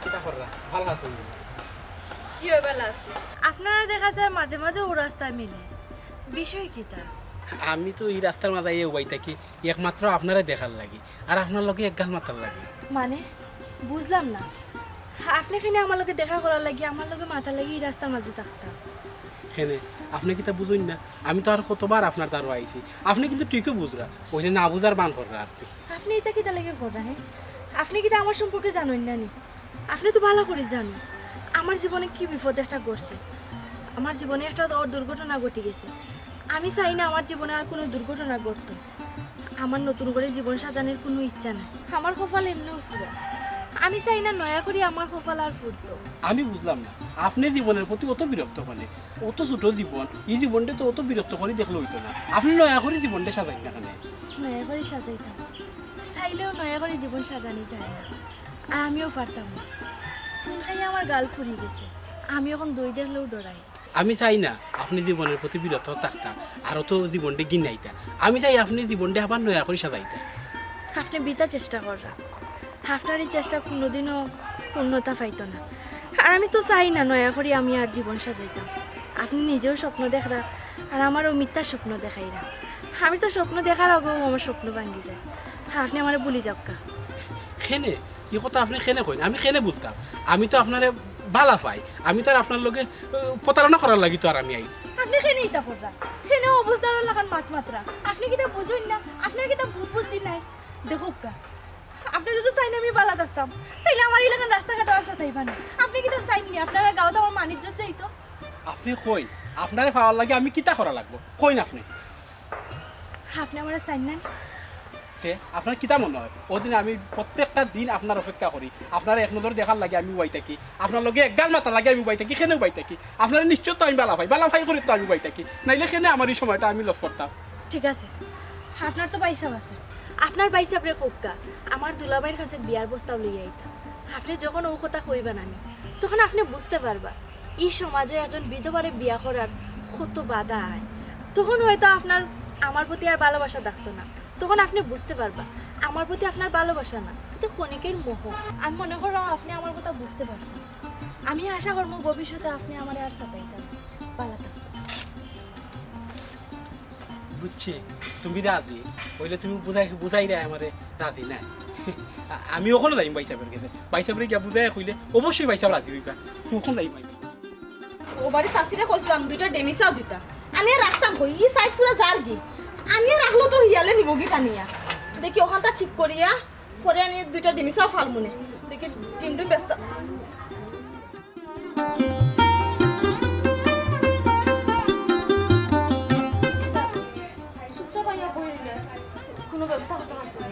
কিতা কররা? ভালা আছো নি? জি, অয় ভালা আছি। আপনারা দেখা যায় মাঝে মাঝে অউ রাস্তায় মিলে, বিষয় কিতা? আমি তো ই রাস্তার মাঝে আইয়া উবাই থাকি, একমাত্র আপনারে দেখার লাগি, আর আপনার লগে এক গাল মাতার লাগি। মানে, বুঝলাম না, আপনে কেনে আমার লগে দেখা করার লাগি, আমার লগে মাতার লাগি ই রাস্তার মাঝে থাকতা? কেনে, আপনে কিতা বুঝইন না? আমি তো আর কতবার আপনার দ্বারো আইছি, আপনে কিন্তু ঠিকউ বুঝরা, অউ যে না বুঝার ভান কররা আর কি। আপনে ইতা কিতা লাগি কররা, হে? আপনে কিতা আমার সম্পর্কে জানইন না নি? আপনে তো ভালা করি জানইন, আমার জীবনে কি বিপদ একটা ঘটছে। আমার জীবনে একটা অ-, দুর্ঘটনা ঘটি গেছে। আমি চাই না আমার জীবনে আর কুনু দুর্ঘটনা ঘটতো। আমার নতুন করি জীবন সাজানির কুনু ইচ্ছা নাই। আমার কপাল এমনেউ ফুরা। আমি চাই না নয়া করি আমার কপাল আর ফুরতো। আমি বুঝলাম না, আপনে জীবনের প্রতি অত বিরক্ত কেনে? অত ছোট জীবন, ই জীবনটা তো অত বিরক্ত করি দেখলে অইতো না। আপনে নয়া করি জীবনটা সাজাইন না কেনে? নয়া করি সাজাইতাম, চাইলেও নয়া করি জীবন সাজানি যায় না। আর আমিও পারতাম না। চুন খাইয়া আমার গাল ফুরি গেছে। আমি অখন দই দেখলেও ডরাই। আমি চাই না আপনে জীবনের প্রতি বিরক্ত থাকতা, আর অত জীবনটা ঘিনাইতা। আমি চাই আপনে জীবনটা আবার নয়া করি সাজাইতা। আপনে বৃথা চেষ্টা কররা। আপনার ই চেষ্টা কুনুদিনও পূর্ণতা পাইতো না। আর আমি তো চাই না নয়া করি আমি আর জীবন সাজাইতাম। আপনে নিজেও স্বপ্ন দেখরা, আর আমারেও মিথ্যা স্বপ্ন দেখাইরা। আমি তো স্বপ্ন দেখার আগেউ আমার স্বপ্ন ভাঙ্গি যায়। আপনে আমারে ভুলি যাউক্কা। কেনে? ই কথা আপনে কেনে কইন? আমি কেনে ভুলতাম? আমি তো আপনারে ভালা পাই। আমি তো আর আপনার লগে, আহ, প্রতারণা করার লাগি তো আর আমি আই। আপনে কেনে ইতা কররা? কেনে অবুঝদারর লাখান মাত মাতরা? আপনে কিতা বুঝইন না? আপনার কিতা বুধ বুদ্ধি নাই? দেখউক্কা, আপনে যুদি চাইন আমি ভালা থাকতাম, তাইলে আমার ইলাখান রাস্তাঘাটো আর সাতাইবা না। আপনে কিতা চাইন নি আপনার গাঁওত আমার মান ইজ্জত যাইতো? আপনে কইন, আপনারে পাওয়ার লাগি আমি কিতা করা লাগবো? কইন আপনে। আপনে আমারে চাইন না? তে, আপনার কিতা মনে অয়? অউ দিন আমি প্রত্যেকটা দিন আপনার অপেক্ষা করি, আপনারে এক নজর দেখার লাগি আমি উবাই থাকি, আপনার লগে এক গাল মাতার লাগি আমি উবাই থাকি, কেনে উবাই থাকি? আপনারে নিশ্চয় তো আমি ভালা পাই, ভালা পাই করি তো আমি উবাই থাকি, নাইলে কেনে আমার ই সময়টা আমি লস করতাম? ঠিক আছে, আপনার তো ভাইসাব আছে, আপনার ভাইসাবরে কউক্কা, আমার দুলাভাইর কাছে বিয়ার প্রস্তাব লইয়া আইতা। আপনে যখন অউ কথা কইবা না নি, তখন আপনে বুঝতে পারবা ই সমাজে একজন বিধবারে বিয়া করার কত বাধা আয়। তখন হয়তো আপনার আমার প্রতি আর ভালোবাসা থাকতো না, তখন আপনে বুঝতে পারবা আমার প্রতি আপনার ভালোবাসা না, ইটা ক্ষণিকের মোহ। আমি মনে করলাম আপনে আমার কথা বুঝতে পারছেন। আমি আশা করমু ভবিষ্যতে আপনে আমারে আর সাতাইতা না। ভালা থাকবেন। বুঝছি, তুমি রাজি। অইলে তুমি বুঝাই, বুঝাইরায় আমারে রাজি নায়। আ-, আমি অখনো যাইমু ভাইসাবর গেছে। ভাইসাবরে গিয়া বুঝাইয়া কইলে অবশ্যই ভাইসাব রাজি অইবা। অখনো যাইমু ভাই। অউ বাড়ি চাচিরে কইছলাম দুইটা ডেমিচাও দিতা। আনিয়া রাখতাম কই, ই সাইড পুরা যারগি। আনিয়া রাখলো তো হিয়ালে নিবোগি টানিয়া। দেখি ওখানটা ঠিক করিয়া পরে আনি দুইটা ডিমিসাও ফালমুনে। দেখি ডিম ডিম ব্যস্ত। চুপচাপ আইয়া বই রইলে, কোনো ব্যবস্থা করতে পারছি না।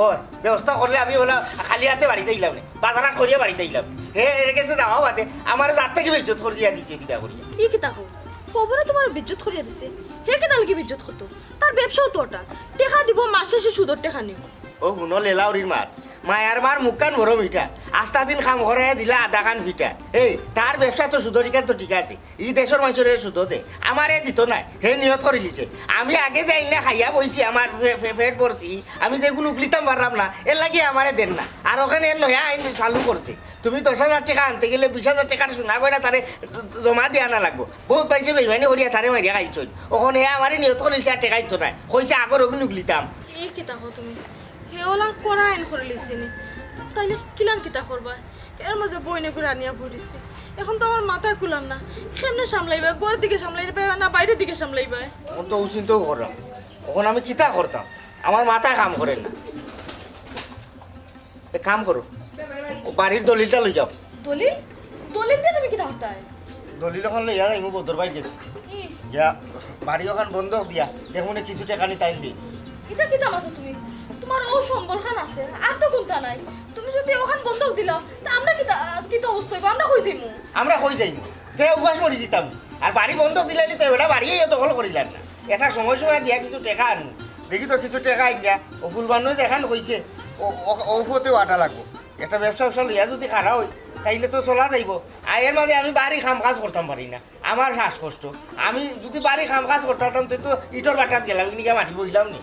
ও, ব্যবস্থা করলে আমি ওলা খালি হাতে বাড়িত আইলাম নে, বাজার হাট করিয়া বাড়িত আইলাম। হে এর গেছে যাওয়া বাদে আমার জাত থাকি বেইজ্জত করিয়া দিছে বিদায় করিয়া। ই কিতা কও? খবরে তোমার বেইজ্জত করিয়া দিছে? হে কিতা লাগি বেইজ্জত করতো? তার ব্যবসাও তো ওটা। টেকা দিব, মাস শেষে সুদর টেকা নিব। ও হুনো লেলাউরির মাত, মায়ার মার মুখখান বড় মিঠা, আস্তা দিন কাম করাইয়া দিলা আধা খান ফিটা। এই, তার ব্যবসা তো সুদর, ইখান তো ঠিক আছে, ই দেশর মানষরে সুদো দে, আমারে দিত নায়, হে নিয়ত করিলিছে। আমি আগে যাই না খাইয়া বইছি, আমার পে-, পে-, পেট ভরছি, আমি যেগুন উগলিতাম পারলাম না, এর লাগি আমারে দেন না। আর ওখানে এর নয়া আইন চালু করছে, তুমি দশ হাজার টেকা আনতে গেলে বিশ হাজার টেকার সোনা গয়না তারে জমা দিয়া আনা লাগবো। বহুত মানষে বেইমানি করিয়া তারে মারিয়া খাইছইন, ওখানে হে আমারে নিয়ত করিলিছে আর টেকা দিত নায়, কইছে আগর ওগুন উগলিতাম। ই কিতা কও তুমি? হে ওলান করা আইন করিলিছে নি? তাইলে কিলান কিতা করবা? এর মাঝে বইনে করে আনিয়া বই দিছে। এখন তো আমার মাথায় কুলার না। কেমনে সামলাইবা? ঘরের দিকে সামলাইবা না বাইরের দিকে সামলাইবা? এখন তো ও চিন্তাও করলাম। এখন আমি কিতা করতাম? আমার মাথায় কাম করে না। এক কাম করো, ও বাড়ির দলিলটা লই যাও। দলিল? দলিল দিয়া তুমি কিতা করতায়? দলিল ওখান লইয়া যাইমু বদর ভাই গেছে। ই। গিয়া বাড়ি ওখান বন্ধক দিয়া, দেখমুনে কিছু টেকা নি তাইন দি। ইতা কিতা মাতো তুমি? তোমার ও সম্বলখান আছে, আর তো কুন্তা নাই। তুমি যদি ওখান বন্ধক দিলাও, তা আমরা কিতা, কিতা অবস্থা অইবো? আমরা কই যাইমু? আমরা কই যাইমু? তে উপাস মরি যিতাম। আর বাড়ি বন্ধক দিলাইলে তো বেটা বাড়িয়ে দখল করিলার না। এটা সময় সময় দিয়া কিছু টেকা আনমু। দেখি তো কিছু টেকা আনিয়া, ও ফুলবানু যেখান কইছে, ও, ও, ও ফতে ওয়াটা লাগবো। একটা ব্যবসা ব্যবসা লইয়া যদি খাড়া হই, তাইলে তো চলা যাইবো। আর এর মাঝে আমি বাড়ি কাম কাজ করতাম পারি না। আমার শ্বাসকষ্ট। আমি যদি বাড়ি কাম কাজ করতাম, তে তো ইটর বাটাত গেলাম, ইনিকে মাটি বইলাম নি।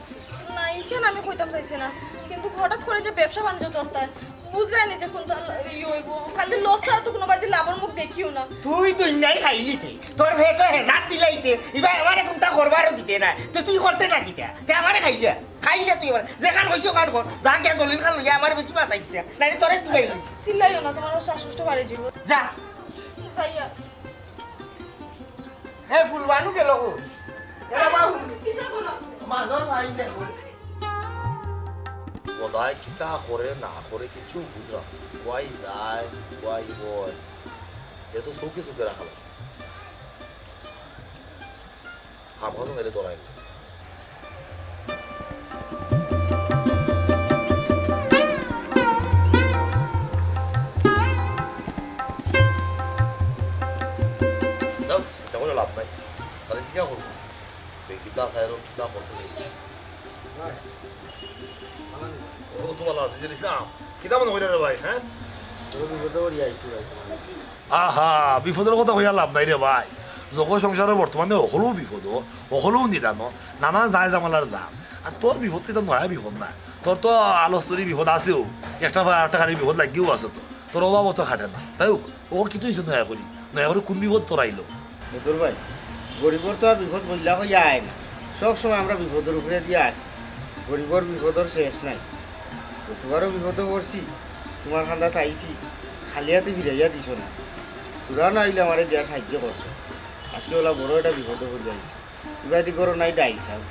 না, ইখান আমি কইতাম চাইছি না, কিন্তু হঠাৎ করে যে ব্যবসা বাণিজ্য করতায়, বুঝরায় নি যে কোনটা ইয়ে হইব, খালি লস আর তো কোনো বাদি লাভর মুখ দেখিও না। তুই দুনিয়াই খাইলি তে, তোর পেটে হেজাত দিলাইতে, ইবা আমারে কোনটা করবারও দিতে না, তো তুই করতে না কিতা? তে আমারে খাইলে, খাইলে তুই আমার, যেখান কইছো ওখান কর, যা গিয়া দলিল খান লইয়া আমার বেশি মাথায় দিতে, নাইলে তোরে সিবাই। চিল্লাইও না, তোমার শ্বাসকষ্ট বাড়ি যাব। যা। যাইয়া। হে ফুলবানু গেল কো? এরা বাবু। কিসের কোনো? মাজর ভাই দেখো। বোধহয় কিতা করে না করে কিছু বুঝলাম। কই যায়, কই বয়। এ তো চোখে চোখে রাখা লাগে। হাফ হাজার নাইলে ধরাই না। যাও, চিন্তা করে লাভ নাই। তাহলে কি করবো? বেগিতা খাইরো কিতা করতে নেই। ও তো ভালো আছে, জানিস না? কিতা মনে কইরা রে ভাই, হ্যাঁ? তোর বিপদে পড়ি আইছি ভাই, তোমার। আহা, বিপদর কথা কইয়া লাভ নাই রে ভাই। জগৎ সংসারে বর্তমানে হকলউ বিপদ, হকলউ নিদান, নানান যায় জামালার জাম। আর তোর বিপদ তো নয়া বিপদ না, তোর তো আলস্তরি বিপদ আছেও, একটা পর একটা খালি বিপদ লাগিও আছে তো। তোর অভাবও তো খাটে না। যাই হোক, ও কিন্তু ইসে নয়া করি, নয়া করি কোন বিপদ তোর আইলো? বদর ভাই, গরিবর তো আর বিপদ বইলা কইয়া আয় না, সব সময় আমরা বিপদর উপরে দিয়া আছি, গরিবর বিপদর শেষ নাই। গতবারও বিপদে পড়ছি, তোমার কান্দাত আইছি, খালি হাতে ফিরাইয়া দিছো না। তোরা না আইলে আমারে দিয়া সাহায্য করছো, আজকে ওলা বড় একটা বিপদে পড়ি আইছি। ইবাদি করো নাই ডাইল চাউল,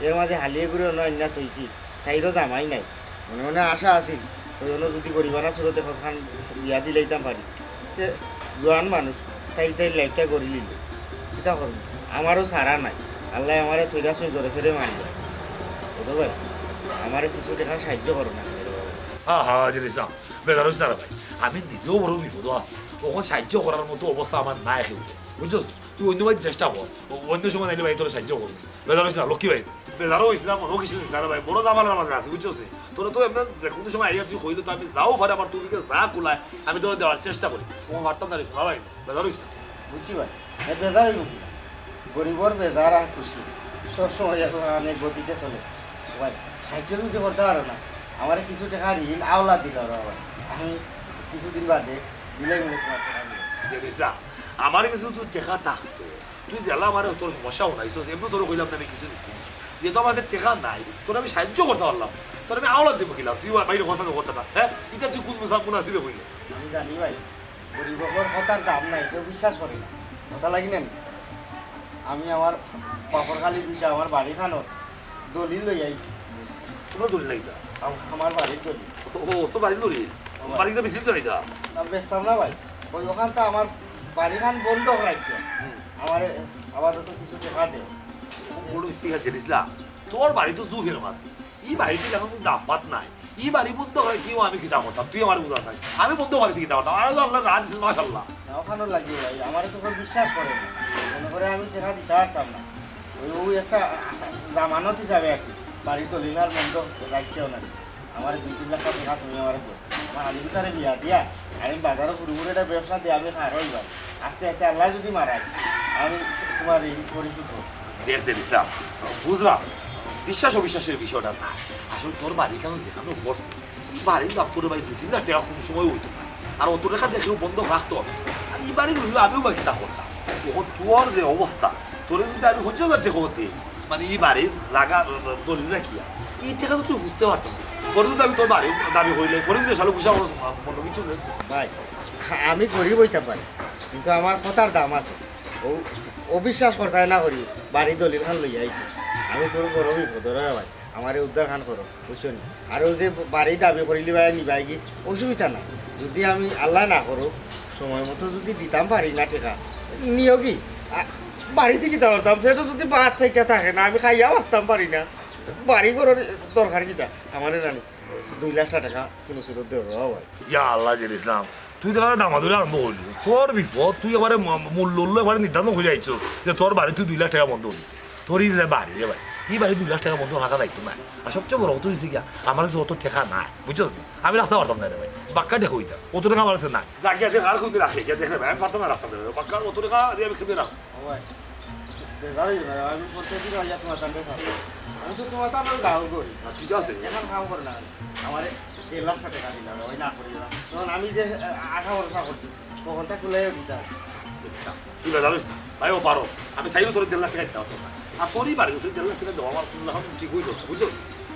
এর মাঝে হালিয়ে করে অন্য আইনা থইছি, তাইরও জামাই নাই। মনে মনে আশা আছিল, ওই অন্য যদি গরিবানা সুরতে কতখান বিয়া দিলাইতাম পারি। তে জোয়ান মানুষ, তাই তাই লাইফটা গড়ি লিল। কিতা করবো? আমারও সারা নাই। আল্লাহ আমারে থইরা সই জোরে ফেরে মারি যায়। বদর ভাই, আমারে কিছু টেকা সাহায্য করো না। আহা, জিনিস না, বেজার হইস না রে ভাই। আমি নিজেও বড় বিপদ আছি। ওখানে সাহায্য করার মতো অবস্থা আমার নাই কেউ। বুঝছস? তুই অন্য ভাই চেষ্টা কর, অন্য সময় নাইলে ভাই তোর সাহায্য করবো। বেজার হইস না, লক্ষ্মী ভাই। বেজারও হইস না, মনেও কিছু হইস না রে ভাই, বড় জামালার মাঝে আছি, বুঝছস? তোরা তো এমনি যে কোনো সময় আইয়া তুই কইলে তো আমি যাও পারে, আমার তোর দিকে যা কুলায়, আমি তোরা দেওয়ার চেষ্টা করি। ও পারতাম না রে, শোনা ভাই, বেজার হইস না। বুঝছি ভাই, এ বেজার হইব কি? গরিবর বেজার আর খুশি সবসময় এক লাগানে গতিতে চলে। ভাই, সাহায্য যদি করতে পারো না, আমার কিছু টাকা ঋণ আওলা দিল ওরা আবার। আমি কিছুদিন বাদে দিলে মনে তোমার টাকা দিলে। দেখিস না, আমার কিছু তুই টাকা থাকতো, তুই দিলা আমারে তোর সমস্যা হনাইছস, এমনি তোর কইলাম না আমি কিছু দিতে। যেহেতু আমার কাছে টাকা নাই, তোর আমি সাহায্য করতে পারলাম, তোর আমি আওলাদ দিব কিলাম, তুই বাইরে কথা কথা না, হ্যাঁ? এটা তুই কোন মুসা-, মুনাসিবে কইলে? আমি জানি ভাই, গরিব অকলর কথার দাম নাই, কেউ বিশ্বাস করে না। কথা লাগি না নি? আমি আমার বাপর খালি বিষয়, আমার বাড়ি খানোর দলিল লই আইছি। তোমরা দলিল নাই তা? আম-, আমার বাড়ির দলিল। ও, তো বাড়ির দলিল? আমার বাড়িতে বিচলিত নাই তা? না, বেচতাম না ভাই। ওই ওখান তো আমার বাড়িখান বন্ধক রাখছে। হুম। আমারে আপাতত কিছু টেকা দেও। বড় ইসি গেছে, ইসলাম। তোর বাড়ি তো জুফের মাঝে। ই বাড়িতে এখন দাম পাত নাই। ই বাড়ি বন্ধ করে কেউ আমি কিতা করতাম? তুই আমার বুঝা চাই। আমি বন্ধ বাড়িতে কিতা করতাম? আর তো আল্লাহ রাত দিছে, মাশাআল্লাহ। না, ওখানে লাগিয়ে ভাই, আমারে তো কেউ বিশ্বাস করে না। মনে করে আমি টেকা দিতে পারতাম না। ওই, ওই একটা জামানত হিসাবে আর কি। বাড়ির দলিল আর বন্ধক রাখতেও না। আমার দুই তিন লাখ টেকা তুমি আমার উপর। আমার আলিম তারে বিয়া দিয়া, আমি বাজারো শুরু করে একটা ব্যবসা দিয়ে আমি খার হইবার। আস্তে আস্তে আল্লাহ যদি মারায়, আমি তোমার ঋণ পরিশোধ করবো। দেখ, দেখ, ইসলাম, বুঝলাম, বিশ্বাস অবিশ্বাসের বিষয়টা না। আসলে তোর বাড়ি কেন যেখানে পড়ছে, বাড়ির দাম তোর ভাই দুই তিন লাখ টেকা কোনো সময় হইতো না। আর অত টেকা দেখলেও বন্ধ রাখতো হবে। আর এই বাড়ি লইও আমিও বা কিতা করতাম। এখন তোর যে অবস্থা, তোরে যদি আমি পঞ্চাশ হাজার টেকা দিই, মানে, এই বাড়ির লাগা দলিল রাখিয়া, এই টেকা তো তুই বুঝতে পারতো না। পরে যদি আমি তোর বাড়ি দাবি করিলে, পরে যদি সালো খুশা আমার মনে কিছু নেই। ভাই, আমি গরিব হইতে পারি, কিন্তু আমার কথার দাম আছে। ও অবিশ্বাস করতে না করি, বাড়ি দলিল খান লইয়া আইছি। আমি তোর বড় বিপদ রে ভাই, আমারে উদ্ধার খান করো, বুঝছো নি? আর ও যে বাড়ি দাবি করিলি ভাই নিবাই কি, অসুবিধা নাই। যদি আমি আল্লাহ না করো, সময় মতো যদি দিতাম পারি না টেকা, নিও কি? আ, বাড়িতে কিতা করতাম? পেটো যদি ভাত চাইটা থাকে না, আমি খাইয়া বাঁচতাম পারি না। বাড়ি ঘরর দরকার কিতা? আমারে জানি দুই লাখ টেকা কোনো সুরত দেওয়া হয়। ইয়া আল্লাহ, জের ইসলাম, তুই তো দামাদুরে আরম্ভ করলি। তোর বিপদ, তুই এবারে ম-, মূল লোল এবারে নির্ধারণ করে আইছো যে তোর বাড়ি তুই দুই লাখ টেকা বন্ধ করবি। তোর এই যে বাড়ি রে ভাই, এই বাড়ি দুই লাখ টেকা বন্ধ রাখা যাইতো না। আর সবচেয়ে বড় কথা হইছে গিয়া, আমার কাছে অত টেকা নাই, বুঝছস নি? আমি রাখতে পারতাম না রে ভাই, বাক্কা টেকা হইতা, অত টেকা আমার কাছে নাই। যা গিয়া দেখ, আর কোনদিন রাখে গিয়া দেখ রে ভাই, আমি পারতাম না রাখতাম না রে ভাই, বাক্কা অত টেকা দিয়ে আমি খেতে রাখবো। ও ভাই, বেজার হইও না, আমি প্রত্যেক দিন আইয়া তোমার তান্ডে খাবো। আমি তো তোমার তান্ডে গাও করি। না, ঠিক আছে। এখন কাম করে না, আমার দেড় লাখ টেকা দিলাম, ওই না করি না। তখন আমি যে, আহ, আশা ভরসা করছি, তখন তা খুলে দিতে হবে। তুই বেজার হইস না। ভাই, ও পারো। আমি চাইলেও তোর দেড় লাখ টেকা দিতে পারতাম না। আর তোরই বাড়ি, তুই দেড় লাখ টেকা দেওয়া আমার কোনো রকম ঠিক হইতো না, বুঝছো?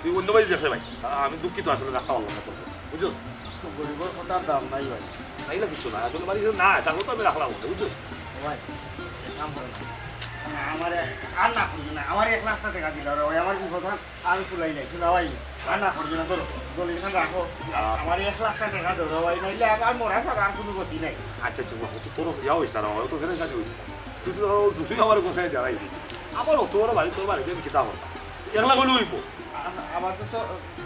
তুই অন্য বাড়ি দেখে ভাই। আ-, আমি দুঃখিত আসলে রাখতে পারলাম না তোর, বুঝছো? তো গরিবের কথার দাম নাই ভাই। তাই না কিছু না, আসলে বাড়ি না, তারপর তো আমি রাখলাম ওকে, বুঝছো? ও ভাই, এক কাম করো না। মানে, আমারে আর না করবি না, আমার এক লাখ টেকা দিলে ওরা, ওই আমার বিপদ হয়। আমি কুলাই নাই, শোনা ভাই, আর না করবি না, ধরো, দলিল খান রাখো। আহ। আমার এক লাখ টেকা ধরো ভাই, নাইলে আমার মরা ছাড়া আর কোনো গতি নাই। আচ্ছা, আচ্ছা, বাবা, তো তোর ইয়া হইস না রে, তো ফেরে জানি হইস না। তুই তো ধরো, তুই আমার গোসাই দাঁড়াই দিবি। আমার অত বড় বাড়ি, তোর বাড়িতে আমি কিতা করতাম? এক লাখ হইলে হইব। আ-, আমার তো, তো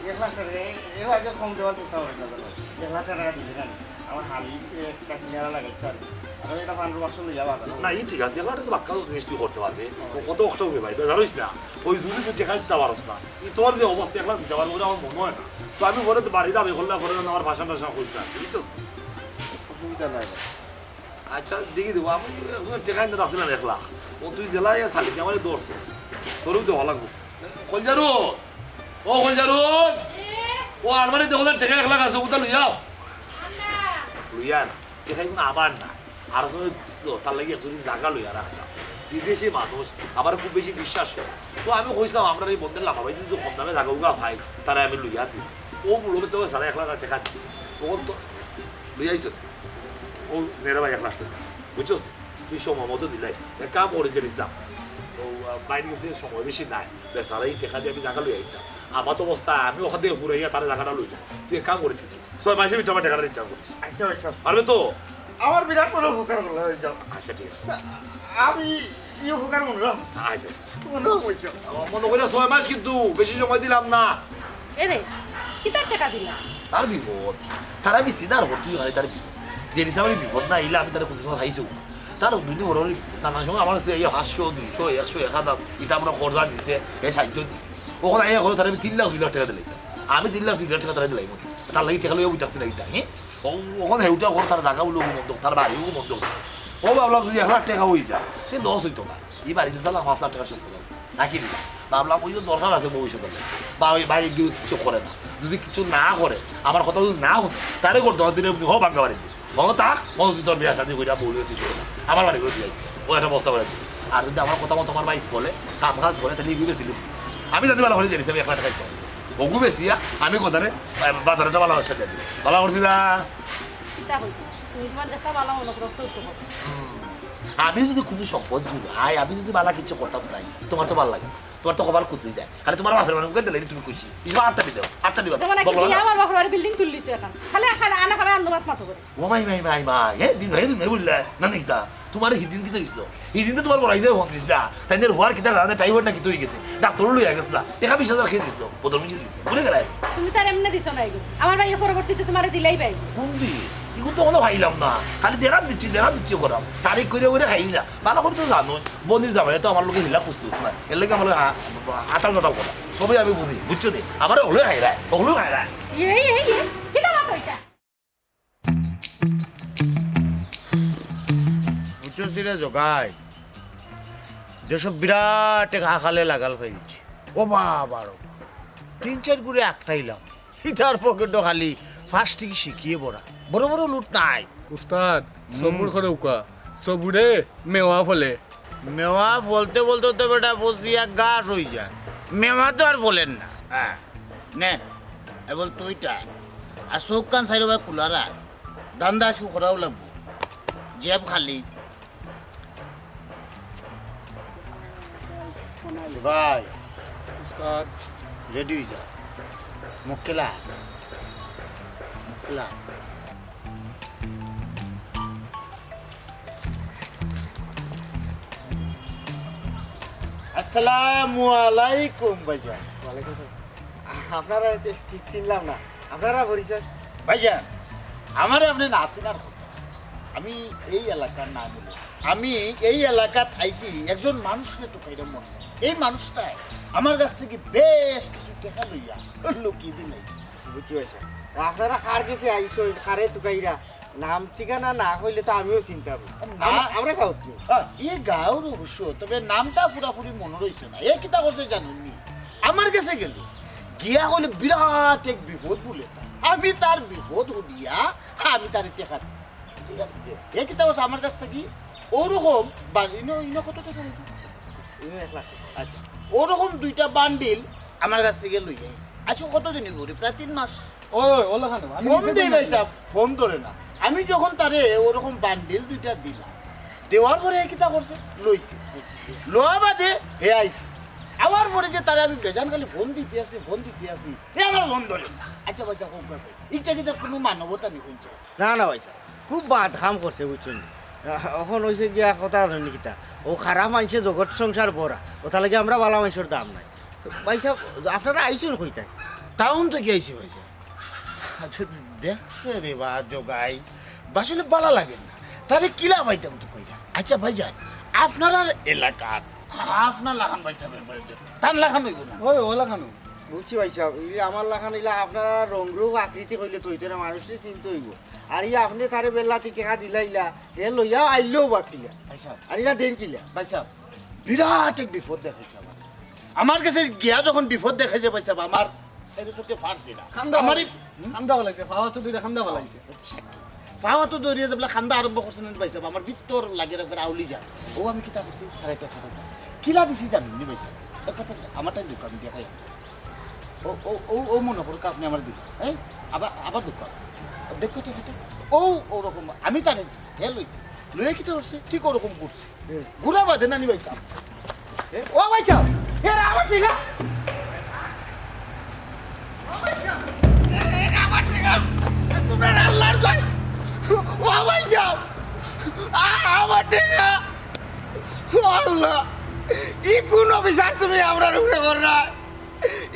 এক লাখ টেকা, এ-, এর আগে কম দেওয়ার চেষ্টা করে না, ধরো। এক লাখ টেকা দিবি না। আমার হালি, এ, একটা কিনারা লাগাইতে পারবি। আর ওই এটা পানির বাক্স লইয়া বাজানো। না, ই ঠিক আছে, এগুলো তো বাক্কা জিনিস তুই করতে পারবে। ও কত অক্টা হবে ভাই, বেজার হইস না। ওই যদি তুই টেকা দিতে পারস না, ই তোর যে অবস্থা, এক লাখ দিতে পারবো, ওটা আমার মনে হয় না। তো আমি ঘরে তো বাড়ি দাবি করলে, ঘরে যেন আমার ভাষা টাষা করিস না, বুঝছস? অসুবিধা নাই ভাই। আচ্ছা, দেখি দেবো, আমি এখন টেকা আনতে রাখছিলাম এক লাখ। ও তুই জেলা ইয়া শালিকে আমারে ধরছস, তোরেও দেওয়া লাগবো। কলজারু, ও কলজারু, ও আলমারি দেখো তো টেকা এক লাখ আছে, ওটা লইয়া আও। লইয়া না, টেকা কিন্তু আবার না। আর আসলে দিছিল, তার লাগি একজনই জাগা লইয়া রাখতাম। বিদেশি মানুষ, আবার খুব বেশি বিশ্বাস করে। তো আমি কইছিলাম, আমরা এই বন্ধের লামা ভাই যদি কম দামে জাগা উগা পাই, তারা আমি লইয়া দিই। ও মূলত তো সাড়ে এক লাখ টেকা দিছে। তখন তো লইয়া আইছে। ও নেড়ে ভাই এক লাখ টেকা। বুঝছস? তুই সময় মতো দিলাইস। এক কাম করিস ইসলাম। ও, আহ, বাইরে গেছে সময় বেশি নাই। বেচারা এই টেকা দিয়ে আমি জাগা লইয়া আইতাম। আপাত অবস্থা আমি ওখান থেকে ঘুরে গিয়া তারা জাগাটা লইলাম। তুই এক কাম করিস কিন্তু। ছয় মাসের ভিতরে আমার টেকাটা return করিস। আচ্ছা ভাই সাহেব। পারবে তো? আমার বিরাট বড় উপকার করলে ভাই সাহেব। আচ্ছা, ঠিক আছে। আমি এই উপকার মনে রাখ। আচ্ছা, আচ্ছা। মনে রাখ ভাই সাহেব। আমার মনে করি ছয় মাস কিন্তু, বেশি সময় দিলাম না। এরে, কিতার টেকা দিলা? তার বিপদ। তার আমি চিনার হর তুই হয় তার বিপদ। যে নিশা আমি বিপদ না আইলে আমি তার কোনো সময় খাইছি না। তার দুই দিন হর হর বিপদ। নানান সময় আমার কাছে এই পাঁচশো, দুইশো, একশো, এক হাজার, এটা আমরা খরচা দিছে, এ সাহায্য দিছে। ওখানে আইয়া ঘরে তার আমি তিন লাখ, দুই লাখ টেকা দিলাই। আমি তিন লাখ, দুই লাখ টেকা তারা দিলাই মতি। তার লাগি টেকা লইয়া বই থাকছি না এটা, হ্যাঁ? ও, ওখানে হেউটা ঘর, তার জাগা উলো বন্ধক, তার বাড়িও বন্ধক। ও ভাবলাম যদি এক লাখ টেকা হয়ে যায়, তে loss হইতো না। এই বাড়িতে চালা পাঁচ লাখ টেকা সম্পদ আছে। নাকি নি? ভাবলাম ওই তো দরকার আছে ভবিষ্যতে। বা ওই ভাই গিয়ে কিছু করে না। যদি কিছু না করে, আমার কথা যদি না হুনে, তারে করতে হবে, দিনে এমনি হোক ভাঙ্গা বাড়ি। মনো থাক, মনো তুই তোর বিয়া শাদী কইরা বউ লইয়া তুই চলে যা। আমার বাড়ি করে দিয়ে আইস। ও একটা বস্তা করে দিস। আর যদি আমার কথা মতো আমার ভাই চলে, কাম কাজ করে, তাহলে এগুলো বেশি লিখবো। আমি জানি ভালো করে জানিস, আমি এক লাখ টাকা দিতাম। ওগু বেশি, আ, আমি কোথানে, আ, বাজারে একটা ভালো ব্যবসা দিয়ে দিবি। ভালো করছি না? কিতা কইতাম? তুমি তোমার যেটা ভালো মনে করো, করতে হবে। হুম। আমি যদি কোনো সম্পদ জুড়াই, আমি যদি ভালো কিছু করতাম চাই, তোমার তো ভালো লাগে না। তুমার তো কপাল কুচি যায়। খালি তুমার বাপের বাড়ি মুখে দিলে তুমি খুশি। ইস, আটটা দিলে, আটটা দিবা। যেমন নাকি বলো, বিয়া বলো। আমার বাপের বাড়ি বিল্ডিং তুললিছে এখন। খালি আখান, আনা খাবে আন্দো মাত মাতো করে। ও মাই, মাই, মাই, মাই। হে, দিন ভাই, দিন ভাই বললে, না নিকতা। তুমার হিদিন কিতা অইছিল? হিদিন তো তুমার বড়াই যায় ফোন দিছিলা। তাইনর হুয়ার কিতা জানে, টাইফয়েড না কিতা অই গেছে। ডাক্তারও লইয়া গেছিলা। টেকা বিশ হাজার কে দিছিল? বোতল মিশে দিছিল। ভুলে গেলায়? তুমি তার এমনে দিছো না এগু। আমার ভাইয়ে পরবর্তীতে তুমারে দিলাই ভাই। কোন দিন? ইগু তো কোনো খাইলাম না। খালি দেরাম দিচ্ছি, দেরাম দিচ্ছি করাম। তারিখ করিয়া করিয়া খাই না। ভালা করি তো জানো, বনির জামাই তো আমার লগে হিলা কুস্তুস না। এর লাগি আমার লগে হা-, আটাল নাটাল করা। সবই আমি বুঝি, বুঝছো নি? আমারে হকলে খাইরায়, হকলেউ খাইরায়। এই, এই, এই, কিতা মাত অইতা? বুঝছস রে জগাই, দেশো বিরাট এক হাকালে লাগাল পাইছি। ও বাবা রে বাবা। তিন চাইর গুরে আকটাইলাম। ইতার পকেটো খালি ফাস্টিক শিকিয়ে বড়া। বড় বড় লুট নাই। উস্তাদ, হুম। সবুর করউক্কা। সবুরে মেওয়া ফলে। মেওয়া ফলতে ফলতে তো বেটা পচিয়া ঘাস অই যায়। মেওয়া তো আর ফলের না। হ্যাঁ। নে, এবল তুই টা। আর চউখ কান চাইরোবায় খুলা রাখ। ধান্দা আজকু করাউ লাগবো। জেব খালি। জগাই। উস্তাদ। রেডি অই যা। মক্কেলা। মক্কেলা। আসসালামু আলাইকুম ভাইজান। ওয়ালাইকুম সালাম। আপনারা এতে ঠিক চিনলাম না। আপনারা পরিচয়? ভাইজান, আমারে আপনে না চিনার কথা। আমি এই এলাকার নাম অইলো। আমি এই এলাকাত আইছি একজন মানুষরে তুকাইরাম মনে। এই মানুষটায় আমার কাছ থাকি বেশ কিছু টেকা লইয়া লুকিয়ে দিলাইছে। বুঝছি ভাইসাব। তা আপনারা কার গেছে আইছইন, কারে তুকাইরা? নাম ঠিকানা না কইলে তো আমিও চিনতাম না। আম-, আমরা গাঁওত নি। হ্যাঁ, ই গাঁওর অবশ্য, তবে নামটা পুরাপুরি মনো রইছে না। এ কিতা করছে জানইন নি? আমার গেছে গেল, গিয়া কইলো বিরাট এক বিপদ বুলে তার। আমি তার বিপদ হুনিয়া আমি তারে টেকা দিছি। ঠিক আছে? এ কিতা করছে আমার কাছ থাকি ওরকম বা-, ইনো, ইনো কত টেকা অইতো? ইনো এক লাখ টেকা। আচ্ছা, ওরকম দুইটা বান্ডিল আমার কাছ থাকি লইয়া আইছে। আজকে কত দিন অইবো রে? প্রায় তিন মাস। ওই, ওই, ওলা খানো, আমি ফোন নিজে দেই ফোন ভাইসাব, ফোন ধরে না। আমি যখন তারে ওরকম বান্ডিল দুইটা দিলাম, দেওয়ার পরে হে কিতা করছে? লইছে। লওয়া বাদে হে আইছে। আওয়ার পরে যে তারে আমি বেজান খালি ফোন দিতে আছি, ফোন দিতে আছি, হে আমার ফোন ধরে না। আচ্ছা ভাইসাব, কোন আছে? ইটা কিতা কোনো মানবতা নি, কোন? না, না ভাইসাব, খুব বাদ কাম করছে, বুঝছইন নি? অখন অইছে গিয়া কথা জানইন নি কিতা, অউ খারাপ মানষে জগৎ সংসার ভরা, অতার লাগি আমরা ভালা মানষর দাম নাই। তো ভাইসাব, আপনারা আইছইন কইতায়? টাউন থাকি আইছি ভাইসাব। আচ্ছা, দেখছে রে বা জগাই, আসলে ভালা লাগে না। তারে কিলা পাইতাম তুকাইরা? আচ্ছা ভাইজান, আপনারার এলাকাত আপনার লাখান ভাইসাব, তান লাখান অইবো না? ওই, ওলা খানো। বুঝছি ভাইসাব, ই আমার লাখান ইলা আপনারা রং রূপ আকৃতি কইলে তো অইতো না, মানুষরে চিনতে অইবো। আর ই আপনে তারে বেল্লাতি টেকা দিলাইলা, হে লইয়া আইলেও বা কিলা। ভাইসাব। আর ইলা দেইন কিলা? ভাইসাব, বিরাট এক বিপদ দেখাইছে আমার। আমার গেছে গিয়া যখন বিপদ দেখাইছে ভাইসাব, আমার সাইডে চোখে ফারছি না। খান্দা আমার ফালাই, ই-, হুম? খান্দা ফালাইছে, পাওয়া তো দুইটা খান্দা ফালাইছে। সাক্ষী। পাওয়া তো ধরিয়া যে বলে খান্দা আরম্ভ করছে না ভাইসাব, আমার ভিতর লাগে একবার আউলি যায়। ও আমি কিতা করছি, তারে একটা কথা দিছি। কিলা দিছি জানইন নি ভাইসাব? এক কথা, আমার টাইম দেখো, আমি দেখাই। ও, ও, ও, ও মনে করুক আপনে আমার দিকে, হ্যাঁ? আবার, আবার দেখো। দেখো তো সেটা। ও, ওরকম, আমি তারে দিছি, হে লইছে। লইয়া কিতা করছে? ঠিক ওরকম করছে। হুম। ঘুরা বাদে না নি ভাইসাব। এ, ও ভাইসাব, এ রে আমার টেকা। ও ভাইসাব, এ, এ রে আমার টেকা। এ, তুমরা আল্লাহর কই? ও ভাইসাব, আ-, আমার টেকা। ও আল্লাহ, ই কোন অফিসার তুমি আমরার উপরে কররায়?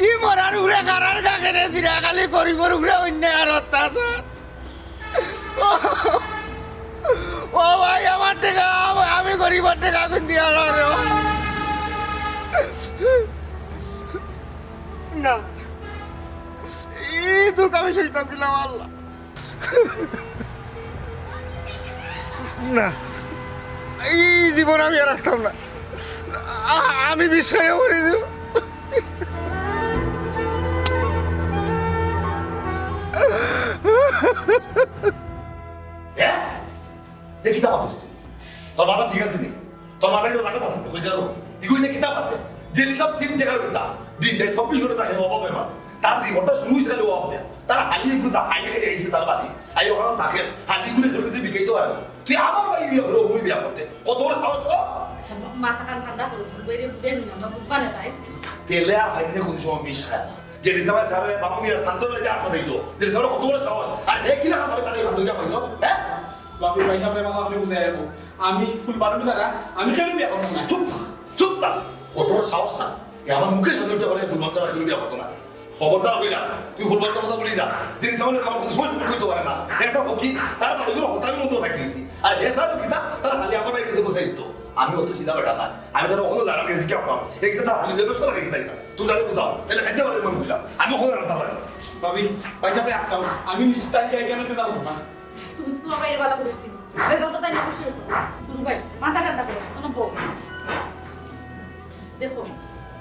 ই মরার উপরে কারার গা কেনে দিরা, খালি গরিবর উপরে অন্যায় আর অত্যাচার। ও ভাই, আমার টেকা, আম-, আমি গরিবর টেকা কুন দিয়া আনরাম রে ভাই। না, ই দুখ আমি সইতাম কিলা আল্লাহ। না, ই জীবন আমি আর রাখতাম না। আ-, আমি বিষ খাইয়া মরি যাইমু। এ? এ কিতা মাতস তুই? তোর মাথা ঠিক আছে নি? তোর মাথায় তো লাগাত আছে নি? কই যাও? ইগু ইতা কিতা মাতে? যে লিসাব তিন টাকার বেটা, দিন দেয় চব্বিশ ঘন্টা থাকে অভাবে মাতে। তার জীবনটা শুরু হইছে খালি অভাব দিয়া। তার হালি একটু যা হালি খেয়ে আইছে তার বাড়ি। আই ওখানে থাকে, হালি গুলি খেয়ে বিকাইতে পারে না। তুই আমার বাড়ি বিয়া করে, ওগুলি বিয়া করতে। কত বড় সাহস তোর? আচ্ছা, মা-, মাথা কান ঠান্ডা করো, ফুলবাইরে বুঝাই নিলাম, বা বুঝবা না তাই? তেলে আর ফাইনে কোন সময় মিশ খায় না। যে রিজার্ভার স্যারে বামুনিয়া সান্তর বাড়িতে আত্মা দিত, যে রিজার্ভার কত বড় সাহস, আর হে কিনা খাবার তার এই বান্ধবী হইতো, হ্যাঁ? বাপি, ভাই সাহেবরে ভালা করি বুঝাই আইবো। আমি ফুলবানু ছাড়া আমি কেউরে বিয়া করতাম না। চুপ থাক, চুপ থাক। কত বড় সাহস না? এ আমার মুখের সামনে উঠে বলে ফুলবানু ছাড়া কেউ বিয়া করতো না। খবরদার কইলাম, তুই ফুলবানুর কথা বলি যা। জিনিস আমাদের আমার কোনো সময় হইতে পারে না। একটা ফকির, তার বাড়িগুলো হতামি মতো রাখি দিয়েছি। আর হে স্যার কিতা, তার খালি আমার বাড়ি গেছে বসে দিত। আমি অত সিধা বেটা না। আমি তার ওখানে দাঁড়ান গেছি কি আপনার? এই যে তার হালি ব্যবসা লাগাইছি না এটা। তুই তাহলে বুঝাও। তাহলে খাইতে পারে মনে কইলাম। আমি ওখানে দাঁড়ান দাঁড়ান। ভাবি, ভাই সাহেব, একটা আমি নিশ্চিত তাই গাড়ি কেন পেতাম না। তুমি তো তোমার বাইরে বালা করেছি। রেজাল্ট তো তাই না খুশি হতো। গুরু ভাই, মাথা ঠান্ডা করো, কোনো বউ। দেখো,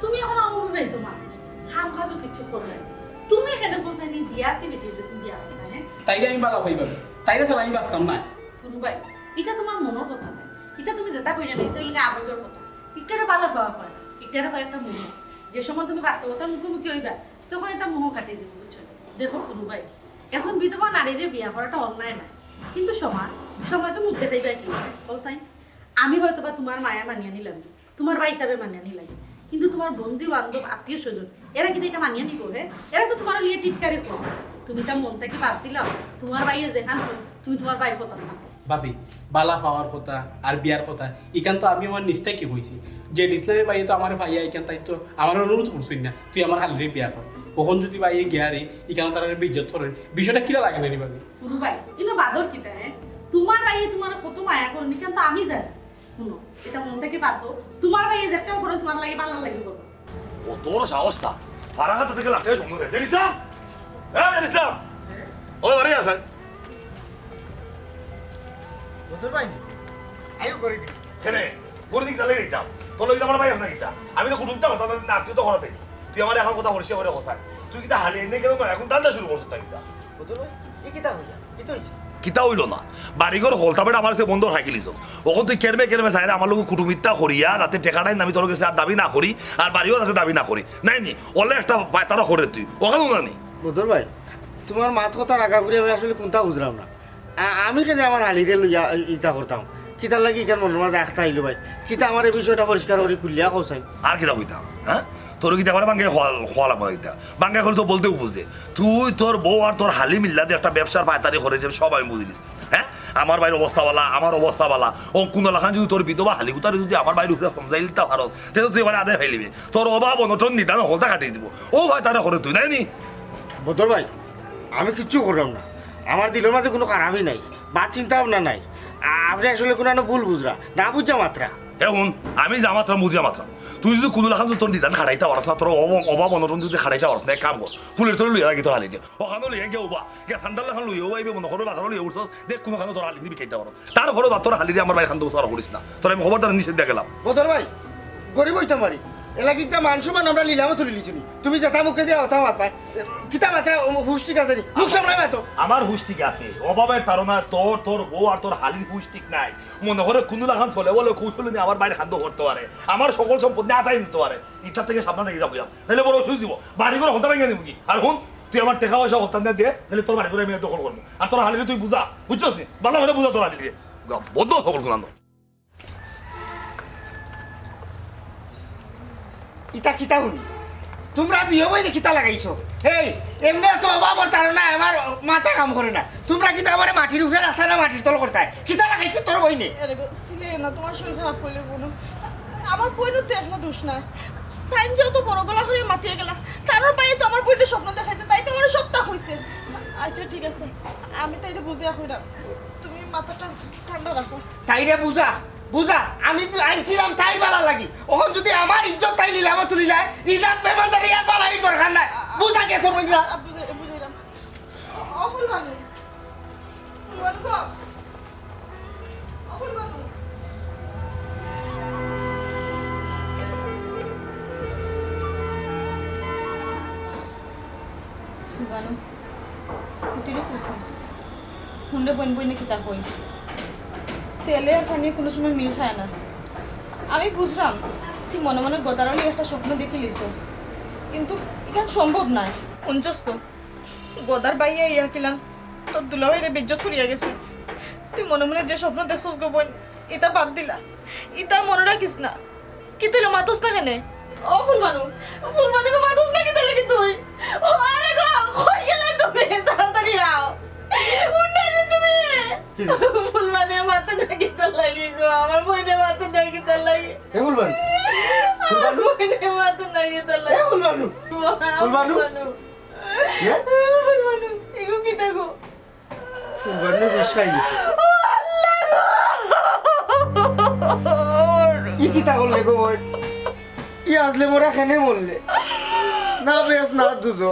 তুমি এখন আমার বিবাহিত মানুষ, খাম খাজু কিচ্ছু করবে না। তুমি এখানে বসে নি বিয়া দিবে যে তুমি বিয়া করবে না, হ্যাঁ? তাইলে আমি বালা পাইবা, তাইলে স্যার আমি বাঁচতাম না। গুরু ভাই, এটা তোমার মনের কথা না, এটা তুমি যেটা কইলে না, এটা হইলে আবেগের কথা। ইটারে বালা পাওয়া পায়, ইটারে হয় একটা মোহ। যে সময় তুমি বাস্তবতার মুখোমুখি হইবা, তখন এটা মোহ কাটিয়ে দিবে, বুঝছো? দেখো গুরু ভাই, এখন বিধবা নারীরে বিয়া করাটা অন্যায় নয়, কিন্তু সমাজ, সমাজে মুখ দেখাইবা কি করে? কও চাই, আমি হয়তো বা তোমার মায়া মানিয়া নিলাম, তোমার ভাই হিসাবে মানিয়া নিলাম, কিন্তু তোমার বন্ধু বান্ধব আত্মীয় স্বজন এরা কিন্তু এটা মানিয়া নিব? হে, এরা তো তোমার লিয়ে টিটকারি করবে। তুমি তা মন থেকে বাদ দিলাও, তোমার ভাইয়ে যেখান হোক, তুমি তোমার ভাইর কথা না। ভাবি, বালা পাওয়ার কথা আর বিয়ার কথা, ইখান তো আমি আমার নিজ থেকে কইছি। যে ইসলামের ভাইয়ে তো আমার ভাইয়া ইখান তাই তো আমার অনুরোধ করছইন না, তুই আমার হালিরে বিয়া কর। ওখান যদি ভাইয়ে গিয়ারে ইখান তারা বেইজ্জত করেন, বিষয়টা কিলা লাগে না রে ভাবি? গুরু ভাই, ইনো বাদর কিতা, হ্যাঁ? তোমার ভাইয়ে তোমার কত মায়া করেন, ইখান তো আমি জানি। শুনো, এটা মন থেকে বাদ দাও। তোমার ভাইয়ে যেটাও করে তোমার লাগে ভালা লাগে করবো। কত বড় সাহস তার? ফারাঙ্গা তো থেকে লাঠে সঙ্গে দেয়। জানিস না? হ্যাঁ, জানিস না? ওই বাড়ি আসেন। বদর ভাই, আয়ো করে দিন। কেনে? করে দিন, তাহলে দিতাম। তোর লগে আমার ভাই আপনার কিতা? আমি তো কুটুমটা করতাম না, আত্মীয় তো করাতে। তুই আমার এখন কথা পরিষ্কার করে কথা। তুই কিতা হালি এনে গেল না? এখন ধান্দা শুরু করছিস তাই কিতা? বদর ভাই, এ কিতা হইয়া? কিতা হইছে? কিতা হইল না? বাড়িঘর হলতা বেটা আমার কাছে বন্ধ রাখিলিছ। ওকে তুই কেরমে কেরমে চাইরে আমার লগে কুটুমিতা করিয়া, যাতে টেকাটাই আমি তোর কাছে আর দাবি না করি, আর বাড়িও যাতে দাবি না করি। নাই নি, ওলে একটা পায়তারা করে তুই। ওখানেও না নি। বদর ভাই, তোমার মাত কথা রাখা করি আমি আসলে কোনটা বুঝলাম না। আ-, আমি কেনে আমার হালিরে লইয়া ই-, ইতা করতাম? কিতার লাগি ইখান মনর মাঝে আখতা আইলো ভাই? কিতা আমার এই বিষয়টা পরিষ্কার করি খুলিয়া কও চাই। আর কিতা কইতাম, হ্যাঁ? তোর কিতা করে বাঙ্গে খোয়া, খোয়া লাগবো না কিতা? বাঙ্গে খোল তো বলতেও বুঝে। তুই তোর বউ আর তোর হালি মিল্লা দিয়ে একটা ব্যবসার পায়তারি করে দিবে, সব আমি বুঝি নিছি। হ্যাঁ? আমার ভাইর অবস্থা বালা, আমার অবস্থা বালা। ও কোন লাখান যদি তোর বিধবা হালি কুতারে যদি আমার ভাইর উপরে সমঝাই দিতে পারো, তে তো তুই এবার আদে ফাইলিবে। তোর অভাব অনটন নিদান হলতা কাটিয়ে দিব। ও ভাই তারা করে তুই নাই নি? বদর ভাই, আমি কিচ্ছু করলাম না। আমার দিলর মাঝে কোনো খারাপই নাই, বা চিন্তা ভাবনা নাই। আ-, আপনি আসলে কোনো একটা ভুল বুঝরা, না বুঝা মাত্রা। এখন আমি যা মাত্রাম বুঝিয়া মাত্রাম। তুই যদি কোনো লাখান যদি তোর নিদান খাড়াইতে পারস না, তোর অভাব, অভাব অনটন যদি খাড়াইতে পারস না, এক কাম কর, ফুলের তোরে লইয়া গিয়ে তোর হালি দিয়ে। ওখানে লইয়া গিয়ে ওবা, গিয়া সান্দাল লাখান লইয়া ওবা, ইবে মনে করবে বাজারও লইয়া উঠছস, দেখ কোনো খানো তোর হালি দিবি খাইতে পারস। তারপরে বা তোর হালি দিয়ে আমার ভাইর খান্দো উসারা করিস না, তোর আমি খবরদার নিষেধ দিয়ে গেলাম। বদর ভাই, গরিব হইতাম পারি, এলাকি একটা মান সম্মান আমরা লিলামও তুলি লিছি নি। তুমি যেটা মুখে দিয়ে ওটা মাত পায়, কিতা মাত্রা হুশ ঠিক আছে নি? মুখ সামলাই মাতো। আমার হুশ ঠিক আছে, অভাবের তাড়না তোর, তোর বউ আর তোর হালির হুশ ঠিক নাই। মনে করে কুন্দুল খান চলে বলে কৌশল নিয়ে আমার বাইরে খাদ্য করতে পারে, আমার সকল সম্পদ নিয়ে আতাই নিতে পারে। ইতার থেকে সাবধান থেকে যাবো, নাহলে বড় অসুখ দিব। বাড়ি করে হন্তা ভেঙে দিব কি? আর হুন, তুই আমার টাকা পয়সা হন্তা দিয়ে দে, নাহলে তোর বাড়ি করে আমি দখল করবো। আর তোর হালিরে তুই বুঝা, বুঝছস নি? ভালো করে বুঝা তোর হালিরে। বদ্ধ সকল গুলাম। ইতা কিতা হুনি? তোমরা দুইও বইনে কিতা লাগাইছো? এই, এমনে তো অভাবর তাড়নায় আমার মাথা কাম করে না। তোমরা কিতা আমারে মাটির উপরে রাস্তা না মাটির তল করতায়? কিতা লাগাইছো তোর বইনে? আরে গো, সিলে না, তোমার শরীর খারাপ করলে বলো। আমার বইনর তো একলা দোষ নাই। তাই যেহেতু বড় গলা করে মাতিয়ে গেলা, তার বাইয়ে তো আমার বইনর স্বপ্ন দেখাইছে, তাই তো আমার সবটা কইছে। আচ্ছা ঠিক আছে, আমি তাইরে বুঝিয়া কইরাম, তুমি মাথাটা ঠান্ডা রাখো। তাইরে বুঝা, বুঝা, আমি তো আনছিলাম তাই বালা লাগি। অখন যদি আমার ইজ্জত তাই নিলাম তুলিলায়, ইজাত মেহমানদারি আর বালাইর দরকার নাই। বুঝা গেছে বুঝলা? আ, বুঝাই-, বুঝাইলাম। অকল মানুষ। বলবো? অকল মানুষ। বলো। হুতিরে শেষ নেই। হুন্ডে বইন বইনে কিতা কই? তেলে আর পানিয়ে কোনো সময় মিল খায় না। আমি বুঝলাম, তুই মনে মনে গদারলি একটা স্বপ্ন দেখি লিছস, কিন্তু ইখান সম্ভব নায়। হুনছস তো, গদার বাইয়া ইয়া কিলান তোর দুলাভাইরে বেইজ্জত করিয়া গেছে। তুই মনে মনে যে স্বপ্ন দেখছস গো বইন, ইতা বাদ দিলা, ইতা মনো রাখিস না। কিতা অইলো, মাতস না কেনে? ও ফুলবানু, ফুলবানু গো, মাতস না কিতার লাগি তুই? ও আরে গো, কই গেলে তুমি? তাড়াতাড়ি আও। উঠো রে তুমি। কি হইছে? ফুলবানু মাতে না কিতার লাগি গো, আমার বইনে মাতে না কিতার লাগি। এ ফুলবানু, ফুলবানু? বইনে মাতে না কিতার লাগি। এ ফুলবানু, ফুলবানু? ফুলবানু। এ? ফুলবানু, এগু কিতা গো? ফুলবানু বিষ খাই গেছে। ই কিতা করলে গো বইন? ই আছলে মরা কেনে মরলে? না বেশ না দুজো।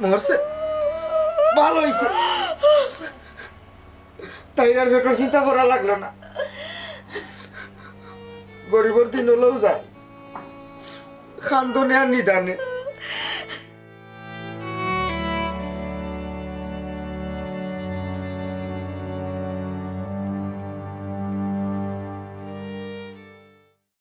মরছে। ভালা অইছে। তাইর আর পেটর চিন্তা করা লাগলো না। গরিবর দিন অইলেও যায়। কান্দনে আর নিদানে।